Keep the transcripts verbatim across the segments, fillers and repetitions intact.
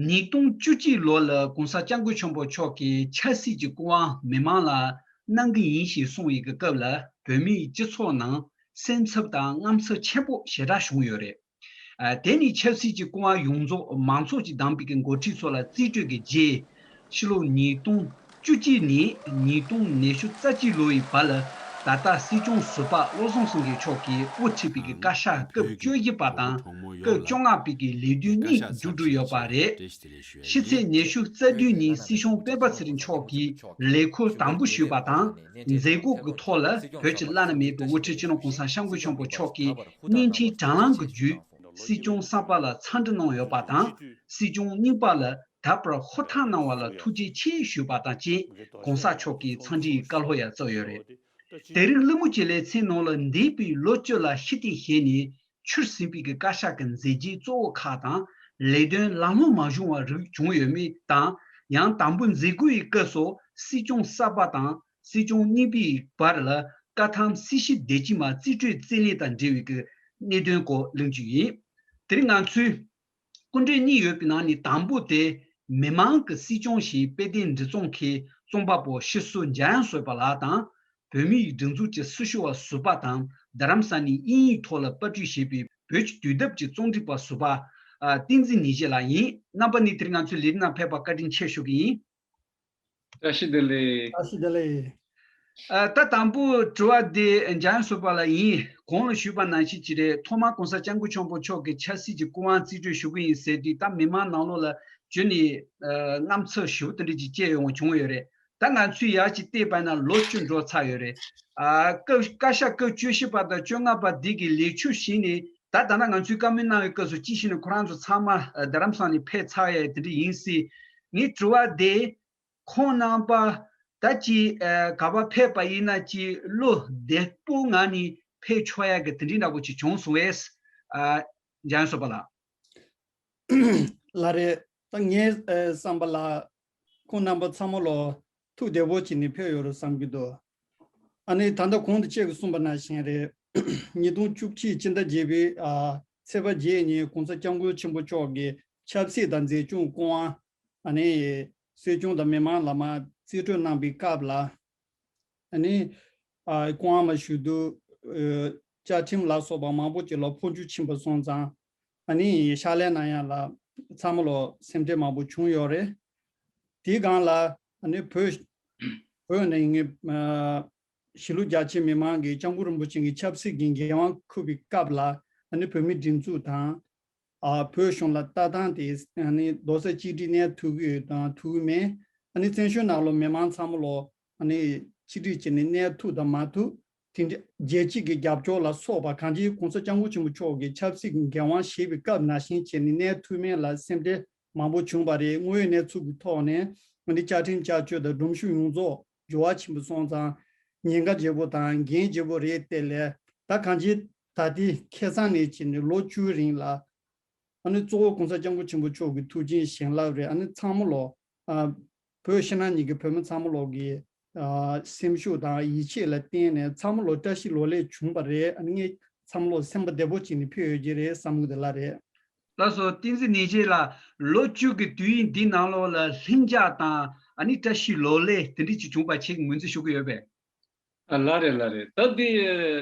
ཉིས་སྟོང་བཅུ་གཅིག་ལོ་ལ་གོང་ས་སྐྱབས་མགོན་ཆེན་པོ་མཆོག་གིས་ཆབ་སྲིད་ཀྱི་སྐུ་དབང་མི་མང་ལ་གནང་གི་ཡིན་ཞེས་གསུངས་ཡོད་པའི་སྐབས་ལ། བོད་མིའི་སྤྱི་ཚོགས་ནང་སེམས་འཚབ་དང་དངངས་འཚབ་ཆེན་པོ་ཞེ་དྲག་བྱུང་ཡོད་རེད། ཨ། དེ་ནི་ཆབ་སྲིད་ཀྱི་སྐུ་དབང་ཡོངས་རྫོགས་མང་ཚོགས་ཀྱིས་བདམས་པའི་འགོ་ཁྲིད་ཚོ་ལ་རྩིས་སྤྲོད་ཀྱི་རྗེས། ཕྱི་ལོ་ཉིས་སྟོང་བཅུ་གཅིག་ནས་ཉིས་སྟོང་ཉི་ཤུ་རྩ་གཅིག་ལོ་ཡི་བར་ལ། ད་ལྟ་སྲིད་སྐྱོང་ཟུར་པ་བློ་བཟང་སེང་གེ་མཆོག་གིས་དབུ་ཁྲིད་པའི་བཀའ་ཤག་སྐབས་བཅུ་བཞི་པ་དང་སྐབས་བཅོ་ལྔ་པའི་ལས་དུས་གཉིས་མཇུག་སྒྲིལ་ཡོད་པ་རེད། ཕྱི་ཚེས་ཉི་ཤུ་རྩ་བདུན་ཉིན་སྲིད་སྐྱོང་སྤེན་པ་ཚེ་རིང་མཆོག་གིས་ལས་འཁུར་དང་པོ་ཞུས་པ་དང་། མཛད་སྒོ་གི་ཐོག་ལ་བོད་ཀྱི་བླ་ན་མེད་པའི་དབུ་ཁྲིད་སྤྱི་ནོར་གོང་ས་སྐྱབས་མགོན་ཆེན་པོ་མཆོག་གིས་བརྙན་འཕྲིན་དྲ་ལམ་གྱི་བརྒྱུད་སྲིད་སྐྱོང་གསར་པ་ལ་འཚམས་འདྲི་གནང་ཡོད་པ་དང་། སྲིད་སྐྱོང་རྙིང་པ་ལ་ད་བར་ཧུར་ཐག་གནང་བ་ལ་ཐུགས་རྗེ་ཆེ་ཞུས་པ་དང་བཅས། གོང་ས་མཆོག་གིས་འཚམས་འདྲིའི་བཀའ་སློབ་ཡང་སྩལ་ཡོད་རེད། དེ་རིང་གླེང་མོལ་གྱི་ལེ་ཚན་ནང་ལ་འདས་པའི་ལོ་བཅུ་ལ་ཤི་སྟེ་བཞེས་ནས་ཆུད་ཟིན་པའི་བཀའ་ཤག་གི་མཛད་རྗེས་གཙོ་བོ་ཁག་དང་། ལས་དོན་ལམ་ལྷོང་མ་བྱུང་བ་རིགས་བྱུང་ཡོད་མེད་དང་། ཡང་དང་པོ་མཛད་སྒོའི་སྐབས་སུ་སྲིད་སྐྱོང་གསར་པ་དང་སྲིད་སྐྱོང་རྙིང་པའི་བར་ལ་བཀའ་ཐམ་སྲི་ཞུ་བདེ་སྐྱིད་མ་རྩིས་སྤྲོད་རྩིས་ལེན་དང་འབྲེལ་བའི་གནད་དོན་སྐོར་གླེང་རྒྱུ་ཡིན། དེ་རིང་ང་ཚོའི་སྐུ་མགྲོན་གཉིས་ཡོད་པའི་ནང་ནས་དང་པོ་དེ་མི་མང་གི་སྲིད་སྐྱོང་ཞེས་དཔལ་ལྡན་འབྲི་རྩོམ་མཁན་རྩོམ་པ་པོ་ཕྱི་སོ་འཇམ་དབྱངས་བཟོད་པ་ལགས་དང་། བོད་མིའི་སྒྲིག་འཛུགས་ཀྱི་སྲི་ཞུ་བ་ཟུར་པ་དང་། རྡ་རམ་ས་ནས་དབྱིན་ཡིག་ཐོག་ལ་པར་སྐྲུན་བྱས་པའི་བོད་ཀྱི་དུས་དེབ་ཀྱི་རྩོམ་སྒྲིག་པ་ཟུར་པ། ཨ། བསྟན་འཛིན་ཉི་བཞི་ལགས་ཡིན། རྣམ་པ་གཉིས་དེ་རིང་ང་ཚོའི་ལས་རིམ་ནང་ཕེབས་པར་བཀའ་དྲིན་ཆེ་ཞུ་གི་ཡིན། བཀྲ་ཤིས་བདེ་ལེགས། བཀྲ་ཤིས་བདེ་ལེགས། ཨ། ད་དང་པོ་དྲི་བ་དེ་འཇམ་དབྱངས་ཟུར་པ་ལགས་ཡིན། གོང་ལ་ཞུས་པ་ནང་བཞིན་གྱི་རེད། ཐོག་མར་གོང་ས་སྐྱབས་མགོན་ཆེན་པོ་མཆོག་གིས་ཆབ་སྲིད་ཀྱི་སྐུ་དབང་རྩིས་སྤྲོད་ཞུ་གི་ཡིན་ཟེར་དུས། ད་མི་མང་ནང་ལོགས་ལ་ཁྱོན་ནས་ཨ་དངངས་འཚབ་ཞེ་པོ་དེ་འདྲ་ཅིག་སྐྱེས་ཡོང་བ་བྱུང་ཡོད་རེད། ད་ང་ཚོས་ཡར་ཅིག་བལྟས་པ་ན་ལོ་བཅུ་འགྲོ་ཚར་ཡོད་རེད། ཨ། སྐབས་བཀའ་ཤག་སྐབས་བཅུ་བཞི་པ་དང་བཅོ་ལྔ་པ་འདི་གི་ལས་ཆོད་བཞེས་ནས། ད་ད་ལྟ་ང་ཚོས་བཀའ་མོལ་གནང་བའི་སྐབས་སུ་ཅི་བྱས་ནས་ཁོ་རང་ཚོ་ཚང་མ་ཨ་རྡ་རམ་ས་ནས་ཕེབས་ཚར་ཡ་དེ་འདྲ་ཡིན་སྲིད། ངའི་དྲི་བ་དེ། ཁོང་རྣམ་པ་ད་ཅི་ཨ་ག་པར་ཕེབས་པ་ཡིན་ན་ཅི་བློ་བདེ་པོའི་ངང་ནས་ཕེབས་ཆོག་ཡ་གི་དེ་འདྲའི་འདྲ་པོ་ཅིག་བྱུང་སོང་བས། ཨ། འཇམ་དབྱངས་ཟུར་པ་ལགས། ལགས་རེད། ད་ངའི་ཨ་བསམ་པ་ལ་ཁོང་རྣམ་པ་ཚང་མ་ལོ་ཐུགས་བདེ་པོ་བྱས་ནས་ཕེབས་ཡོད་རེད་བསམ་གྱི་འདུག་ཨ་ནི་ད་ལྟ་གོང་དུ་ཁྱེད་ཀྱིས་གསུངས་པ་ནང་བཞིན་རེད། ཉིས་སྟོང་བཅུ་གཅིག་སྤྱི་ཟླ་བརྒྱད་པའི་ཨ་ཚེས་པ་བརྒྱད་ཉིན་གོང་ས་སྐྱབས་མགོན་ཆེན་པོ་མཆོག་གིས་ཆབ་སྲིད་དང་མཛད་སྐྱོང་སྐུ་དབང་ཨ་ནི་སྲིད་སྐྱོང་དང་མི་མང་ལ་མར་རྩིས་སྤྲོད་གནང་པའི་སྐབས་ལ། ཨ་ནི་ཨ་སྐུ་དབང་མར་ཞུ་དུས་ཨ་བཅའ་ཁྲིམས་ལ་སོགས་པ་མང་པོ་ཅིག་ལ་འཕོ་འགྱུར་ཕྱིན་པ་སོང་ཙང་། ཨ་ནི་ཕྱག་ལས་གནང་ཡ་ལ་ཚང་མ་ལོ་སེམས་ཁྲལ་མང་པོ་བྱུང་ཡོད་རེད། དེའི་སྒང་ལ་ཨ་ནི་བོད་བོད་ནས་ངས་ཨ་གཞིས་ལུས་རྒྱ་ཆེ་མི་མང་གིས་སྐྱབས་མགོན་རིན་པོ་ཆེ་གི་ཆབ་སྲིད་ཀྱི་འགན་དབང་འཁུར་བའི་སྐབས་ལ། ཨ་ནི་བོད་མིའི་སྒྲིག་འཛུགས་དང་། ཨ་བོད་གཞུང་ལ་ལྟ་སྟངས་དེ་ཨ་ནི་རྡོག་རྩ་གཅིག་སྒྲིལ་གནས་ཐུབ་ཀྱི་ཡོད་དང་ཐུབ་ཀྱི་མེད། ཨ་ནི་བཙན་བྱོལ་ནང་ལོགས་མི་མང་ཚང་མ་ལོ་ཨ་ནི་གཅིག་སྒྲིལ་བྱས་ནས་གནས་ཐུབ་དང་མ་ཐུབ། དེ་འདྲ་རྒྱལ་སྤྱི་གི་རྒྱབ་སྐྱོར་ལ་སོགས་པ་གང་ཅིའི་གོང་ས་སྐྱབས་མགོན་ཆེན་པོ་མཆོག་གིས་ཆབ་སྲིད་ཀྱི་འགན་དབང་བཞེས་པའི་སྐབས་ནང་བཞིན་བྱས་ནས་གནས་ཐུབ་མིན་ལ་སེམས་ཁྲལ་མང་པོ་བྱུང་བ་རེད། དངོས་ཡོད་གནས་ཚུལ་གྱི་ཐོག་ནས་ཨ་ནི་བཅའ་ཁྲིམས་བསྐྱར་བཅོས་དང་སྒྲོམ་གཞི་ཡོངས་རྫོགས་འགྱུར་བ་ཕྱིན་པ་སོང་ཙང་ཉེན་ཁ་ཆེ་པོ་དང་འགན་ཆེ་པོ་རེད། དེ་ལས་ད་གང་ཅི་ད་ལྟའི་ཁ་སང་ནས་བྱས་ནས་ལོ་བཅུའི་རིང་ལ་ཨ་ནི་གཙོ་བོ་གོང་ས་སྐྱབས་མགོན་ཆེན་པོ་མཆོག་གི་ཐུགས་རྗེ་བྱིན་རླབས་རེད། ཨ་ནི་ཚང་མ་ལོ་ཨ་བོད་ཕྱི་ནང་གཉིས་ཀྱི་བོད་མི་ཚང་མ་ལོ་གི་ཨ་སེམས་ཤུགས་དང་ཡིད་ཆེས་ལ་བརྟེན་ནས་ཚང་མ་ལོ་བཀྲ་ཤིས་ལོ་ལེགས་བྱུང་བ་རེད། ཨ་ནི་ངས་ཚང་མ་ལོ་སེམས་པ་བདེ་པོ་བྱས་ནས་ཕེབས་ཡོད་ཀྱི་རེད་བསམ་གྱི་འདུག་ལགས་རེད། ལགས་སོ། བསྟན་འཛིན་ནེ་ཅེ་ལགས། ལོ་བཅུ་གི་དུས་ཡུན་འདི་ནང་ལོགས་ལ་ལྷིང་འཇགས་དང་ཨ་ནི་བཀྲ་ཤིས་ལོ་ལེགས་དེ་འདྲ་ཅིག་བྱུང་བ་ཁྱེད་ཀྱིས་ངོས་འཛིན་ཞུ་གི་ཡོད་པས། ཨ་ལགས་རེད་ལགས་རེད། ད་འདི་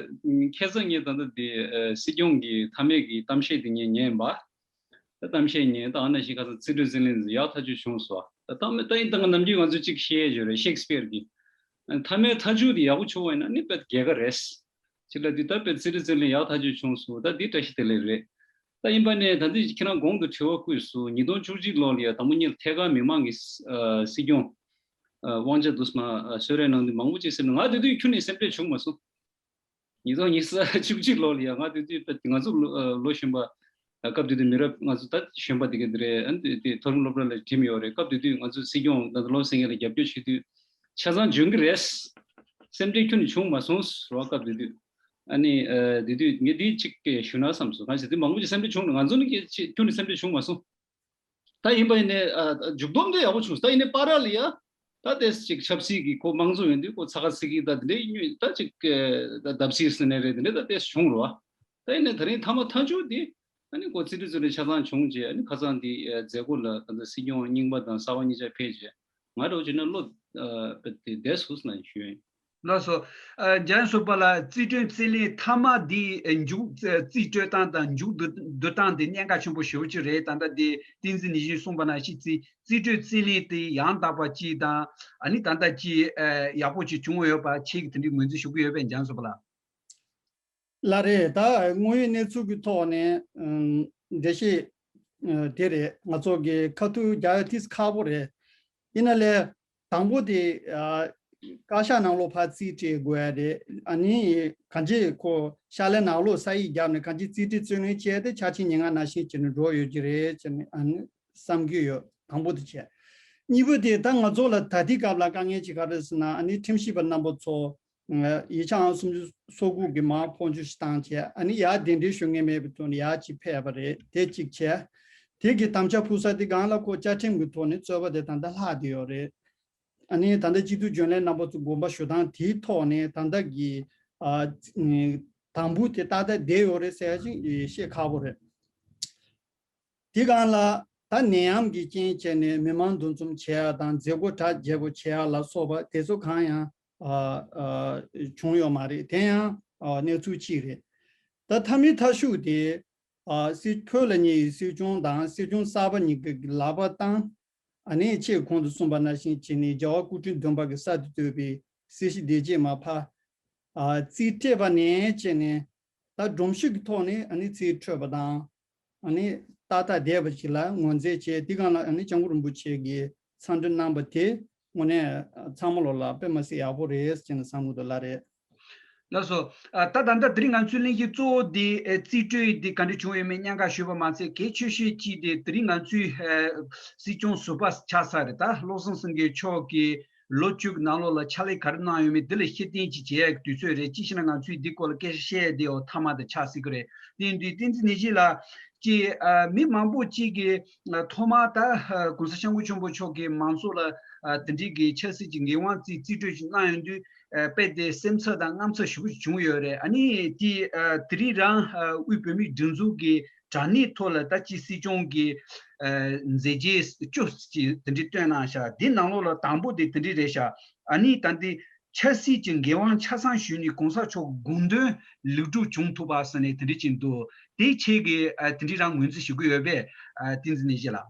ཁ་སང་ངས་ད་ལྟ་འདི་ཨ་སྲིད་སྐྱོང་གི་མཐའ་མའི་གི་གཏམ་བཤད་འདི་ངས་ཉན་པ། ད་གཏམ་བཤད་ཉན་ད་ཨ་ནང་བཞིན་ཁ་སང་རྩིས་སྤྲོད་རྩིས་ལེན་ཡག་ཐག་ཆོད་བྱུང་སོང་། ད་ད་ད་ཡིན་ད་ང་ནམ་རྒྱུན་ང་ཚོ་གཅིག་བཤད་ཡོད་རེད། ཤེག་སྤིར་གི་མཐའ་མའི་མཐའ་མཇུག་འདི་ཡག་པོ་བྱུང་བ་ཡིན་ན་ནི་དཔེ་རྒྱལ་ཁ་རེད། ཅིག་ལ་འདི་ད་དཔེ་རྩིས་སྤྲོད་རྩིས་ལེན་ཡག་ཐག་ཆོད་བྱུང་སོང་། ད་འདི་བཀྲ་ཤིས་བདེ་ལེགས་རེད། ད་ཡིན་པ་ནས་ད་འདི་ཁྱེད་རང་གོང་དུ་དྲི་བ་བཀོད་སོང་། ཉིས་སྟོང་བཅུ་གཅིག་ལོ་ལ་ཡ་དང་པོ་ཉིད་ཐད་ཀར་མི་མང་གི་ཨ་སྲིད་སྐྱོང་ཨ་དབང་ཆ་འདུག་སེ་མར་ཨ་གསོལ་རས་གནང་དུས་མང་པོ་ཅིག་སེམས་ནང་ང་དེ་དུས་ཁྱོན་ནས་སེམས་ཁྲལ་བྱུང་མ་སོང་། ཉིས་སྟོང་ཉི་ཤུ་རྩ་གཅིག་ལོ་ལ་ཡ་ང་དེ་དུས་ང་ཚོ་ལོ་ཨ་ལོ་གཞོན་པ་ཨ་སྐབས་དེ་དུས་མི་རབས་ང་ཚོ་ད་གཞོན་པ་དེ་ག་དེ་རེད། ཨ་ནི་དེ་དེ་མཐོ་རིམ་སློབ་གྲྭ་ལ་འགྲིམས་ཡོད་རེད། སྐབས་དེ་དུས་ང་ཚོ་སྲིད་སྐྱོང་ད་ལྟ་བློ་སེང་གེ་ལ་རྒྱབ་སྐྱོར་བྱེད་དུས་ཆ་ཚང་འཇོན་གི་རེད། སེམས་ཁྲལ་ཁྱོན་ནས་བྱུང་མ་སོང་རེད་བ། སྐབས་དེ་དུས་ཨ་ནི་ཨ་དེ་དུས་ངས་དེ་གཅིག་ཞུ་ན་བསམ་སོང་། གང་ཞིག་དེ་མང་པོ་ཅིག་སེམས་ཁྲལ་བྱུང་ནས་ང་ཚོ་ནི་ཁྱོན་ནས་སེམས་ཁྲལ་བྱུང་མ་སོང་། ད་ཡིན་པ་ཡིན་ནའི་ཨ་མཇུག་སྡོམ་དེ་ཡག་པོ་བྱུང་སོང་། ད་ཡིན་ནའི་བར་ལ་ཡ་ད་དེ་ཅིག་ཆབ་སྲིད་ཀྱི་ཁོ་དམངས་གཙོ་ཡིན་དུས་ཁོ་ཚ་ཁ་ཚིག་གི་ད་དེ་འདྲའི་ད་ཅིག་ད་བརྡབ་གསིག་ཟེར་ནའི་རེད། དེ་འདྲ་ད་དེ་བྱུང་རེད་བ། ད་ཡིན་ནའི་ད་རིང་མཐའ་མ་མཐའ་མཇུག་དེ་ ཨ་ནི་ཁོ་རྩིས་སྤྲོད་རྩིས་སྤྲོད་ཆ་ཚང་བྱུང་རྗེས། ཨ་ནི་ཁ་སང་དེ་མཛད་སྒོ་ལ་ད་ལྟ་སྲིད་སྐྱོང་རྙིང་པ་དང་གསར་པ་གཉིས་ཆ་ཕེབས་རྗེས། ང་འདྲ་བོ་བྱས་ན་བློ་དེ་བདེ་སོང་ལབ་ཞུ་ཡིན། ལགས་སོ། རྒྱ་ཡན་ཟུར་པ་ལ་རྩིས་སྤྲོད་རྩིས་ལེན་མཐའ་མ་འདི་མཇུག་རྩིས་སྤྲོད་སྟངས་དང་མཇུག་བསྡུ་བསྡུ་སྟངས་དེ་གནད་འགག་ཆེན་པོ་ཞེ་པོ་ཅིག་རེད། ད་ལྟ་དེ་བསྟན་འཛིན་ནེ་ཤིས་གསུངས་པ་ནང་བཞིན་རྩིས་རྩིས་སྤྲོད་རྩིས་ལེན་དེ་ཡང་དག་པ་ཅིག་དང་། ཨ་ནི་ད་ལྟ་ཅིག་ཡག་པོ་ཅིག་བྱུང་ཡོད་པ་ཁྱེད་ཀྱིས་དེ་འདྲའི་ངོས་འཛིན་ཞུ་གི་ཡོད་པས། རྒྱ་ཡན་ཟུར་པ་ལ། ལགས་རེད། ད་དངོས་ཡོད་གནས་ཚུལ་གྱི་ཐོག་ནས་ཨམ། འགྲེལ་བཤད་ཨ། དེ་རེད། ང་ཚོ་གི་ཁ་ཐུག་རྒྱག་ཡ་ཏིས་ཁག་པོ་རེད། ཡིན་ན་ལས་དང་པོ་དེ་ཨ། བཀའ་ཤག་ནང་ལོགས་ཕར་རྩིས་སྤྲད་དགོས་ཡ་རེད། ཨ་ནི་གང་ཅི་ཁོ་ཤག་ལས་ནང་ལོགས་ས་ཡིག་བརྒྱབ་ནས་གང་ཅི་རྩིས་སྤྲོད་རྩིས་ལེན་བྱས་ཏེ་འཆར་ཅན་ཉིན་ལྔ་ནང་བཞིན་བྱས་ནས་འགྲོ་ཡོད་ཀྱི་རེད་ཅེས་ནས་ཨ་ནི་བསམ་གྱི་ཡོད། དང་པོ་དེ་བྱས། གཉིས་པ་དེ་ད་ང་ཚོ་ལ་ད་ལྟའི་སྐབས་ལ་དཀའ་ངལ་ཅིག་ག་རེ་ཟེར་ན། ཨ་ནི་ཁྲིམས་ཞིབ་པ་རྣམ་པ་ཚོ་ཡིག་ཆ་ཨང་སུམ་ཅུ་སོ་དགུ་གི་མར་འཕོ་འགྱུར་ཞིག་བཏང་བྱས། ཨ་ནི་ཡར་གདན་འདྲེན་ཞུ་མཁན་མེད་པའི་ཐོག་ནས་ཡར་ཅིག་ཕེབས་པ་རེད། དེ་གཅིག་བྱས། དེ་གི་དམ་བཅའ་ཕུལ་ས་དེ་སྒང་ལ་ཁོ་བཅའ་ཁྲིམས་ཀྱི་ཐོག་ནས་རྩོད་པ་དེ་ད་ལྟ་ལྷག་བསྡད་ཡོད་རེད། ཨ་ནི་ད་ལྟ་སྤྱི་འཐུས་རྒྱུན་ལས་རྣམ་པ་ཚོ་དགོངས་པ་ཞུ་སྟངས་དེའི་ཐོག་ནས་ད་ལྟ་གི་ཨ། དང་པོ་དེ་ཏག་ཏག་བསྡད་ཡོད་རེད་ཟེར་ཅིག་བཤད་ཁག་པོ་རེད། དེ་སྒང་ལ་ད་ནད་ཡམས་ཀྱི་རྐྱེན་བྱས་ནས་མི་མང་འདུ་འཛོམས་བྱེད་ཡ་དང་མཛད་སྒོ་གྲ་རྒྱས་པོ་བྱེད་ཡ་ལ་སོགས་པ་དེ་ཚོ་གང་ཡང་ཨ། ཨ། བྱུང་ཡོད་མ་རེད། དེ་ཡང་ཨ། གནས་ཚུལ་གཅིག་རེད། ད་མཐའ་མའི་མཐའ་གཞུག་དེ་ཨ། སྲིད་བོད་ལ་ཉེ་བའི་སྲིད་སྐྱོང་དང་སྲིད་སྐྱོང་གསར་པ་གཉིས་ཀྱི་ལག་པ་བཏང་། ཨ་ནི་ཆེས་གོང་དུ་གསུངས་པ་ནང་བཞིན་བྱས་ནས་རྒྱལ་བ་སྐུ་ཕྲེང་བདུན་པ་གི་གསར་དུ་བཏོད་པའི་སྲིད་ཞི་བདེ་སྐྱིད་མར་ཕབ། ཨ། རྩིས་སྤྲད་པ་ནས་བྱས་ནས་ད་སྒྲོམ་གཞི་གི་ཐོག་ནས་ཨ་ནི་རྩིས་སྤྲོད་པ་དང་། ཨ་ནི་ཏག་ཏག་བསྡད་པ་ཞིག་ལ་ངོས་འཛིན་བྱས། དེ་སྒང་ལ་ཨ་ནི་སྐྱབས་མགོན་རིན་པོ་ཆེ་གི་འཚམས་འདྲི་གནང་པ་དེ་དངོས་གནས་ཚང་མ་ལོ་ལ་དཔེ་མ་སྲིད་ཡག་པོ་རེད་ཅེས་ནས་བསམ་གྱི་འདུག་ལགས་རེད། ལགས་སོ། ཨ། ད་ད་ལྟ་དེ་རིང་ང་ཚོའི་གླེང་གཞི་གཙོ་བོ་དེ་ཨེ། རྩིས་སྤྲོད་དེ་ག་འདྲ་བྱུང་ཡོད་མེད་གནད་འགག་ཞུས་པ་མ་ཚད། གལ་ཆེ་ཤོས་གཅིག་དེ་དེ་རིང་ང་ཚོའི་ཨེ། སྲིད་སྐྱོང་ཟུར་པ་ཆགས་ས་རེད། ད་བློ་བཟང་སེང་གེ་མཆོག་གིས་ལོ་བཅུ་གི་ནང་ལོགས་ལ་ཕྱག་ལས་ག་རེ་གནང་ཡོད་མེད་དེ་ལ་ཤེས་ལྡན་ཅིག་བྱེད་ཡག་གི་དུས་ཚོད་རེད། ཅི་ཞེ་ན་ང་ཚོས་འདི་སྐོར་ལ་སྐད་ཆ་བཤད་ཡག་དེ་འོ་མཐའ་མ་དེ་ཆགས་སྲིད་ཀྱི་རེད། དེ་ཡིན་དུས་བསྟན་འཛིན་ནེ་ཤིས་ལགས་ཀྱིས་ཨ། མི་མང་པོ་གཅིག་གིས་ཨ། ཐོག་མར་ད་ཨ། གོང་ས་སྐྱབས་མགོན་ཆེན་པོ་མཆོག་གིས་མང་ཚོགས་ལ་ཨ། དེ་འདྲའི་གི་ཆབ་སྲིད་ཀྱི་འགན་དབང་རྩིས་རྩིས་སྤྲོད་ཅིག་གནང་ཡོང་དུས། ཨ། དཔེ་དེ་སེམས་འཚབ་དང་དངངས་འཚབ་ཞེ་པོ་ཅིག་བྱུང་ཡོད་རེད། ཨ་ནི་དེ་ཨ། དེ་རིང་རང་ཨ། དབུས་བོད་མིའི་སྒྲིག་འཛུགས་ཀྱི་དྲ་གནས་ཐོག་ལ་ད་ཅི་སྲིད་སྐྱོང་གི་ཨ། མཛད་རྗེས་བཅུ་ཅིག་དེ་འདྲའི་བཏོན་གནང་ཤག་དེ་ནང་ལོགས་ལ་དང་པོ་དེ་དེ་འདྲའི་རེད་ཤག་ཨ་ནི་ད་འདི་ཆབ་སྲིད་ཀྱི་འགན་དབང་ཆ་ཚང་ཞུས་ནས་གོང་ས་མཆོག་དགོངས་དོན་ལེགས་གྲུབ་བྱུང་ཐུབ་པ་ཟེར་ནས་དེ་འདྲ་ཅིག་འདུག་དེ་ཁྱེད་ཀྱིས་ཨ། དེ་འདྲ་རང་ངོས་འཛིན་ཞུ་གི་ཡོད་པས། ཨ། བསྟན་འཛིན་ནེ་ཤིས་ལགས།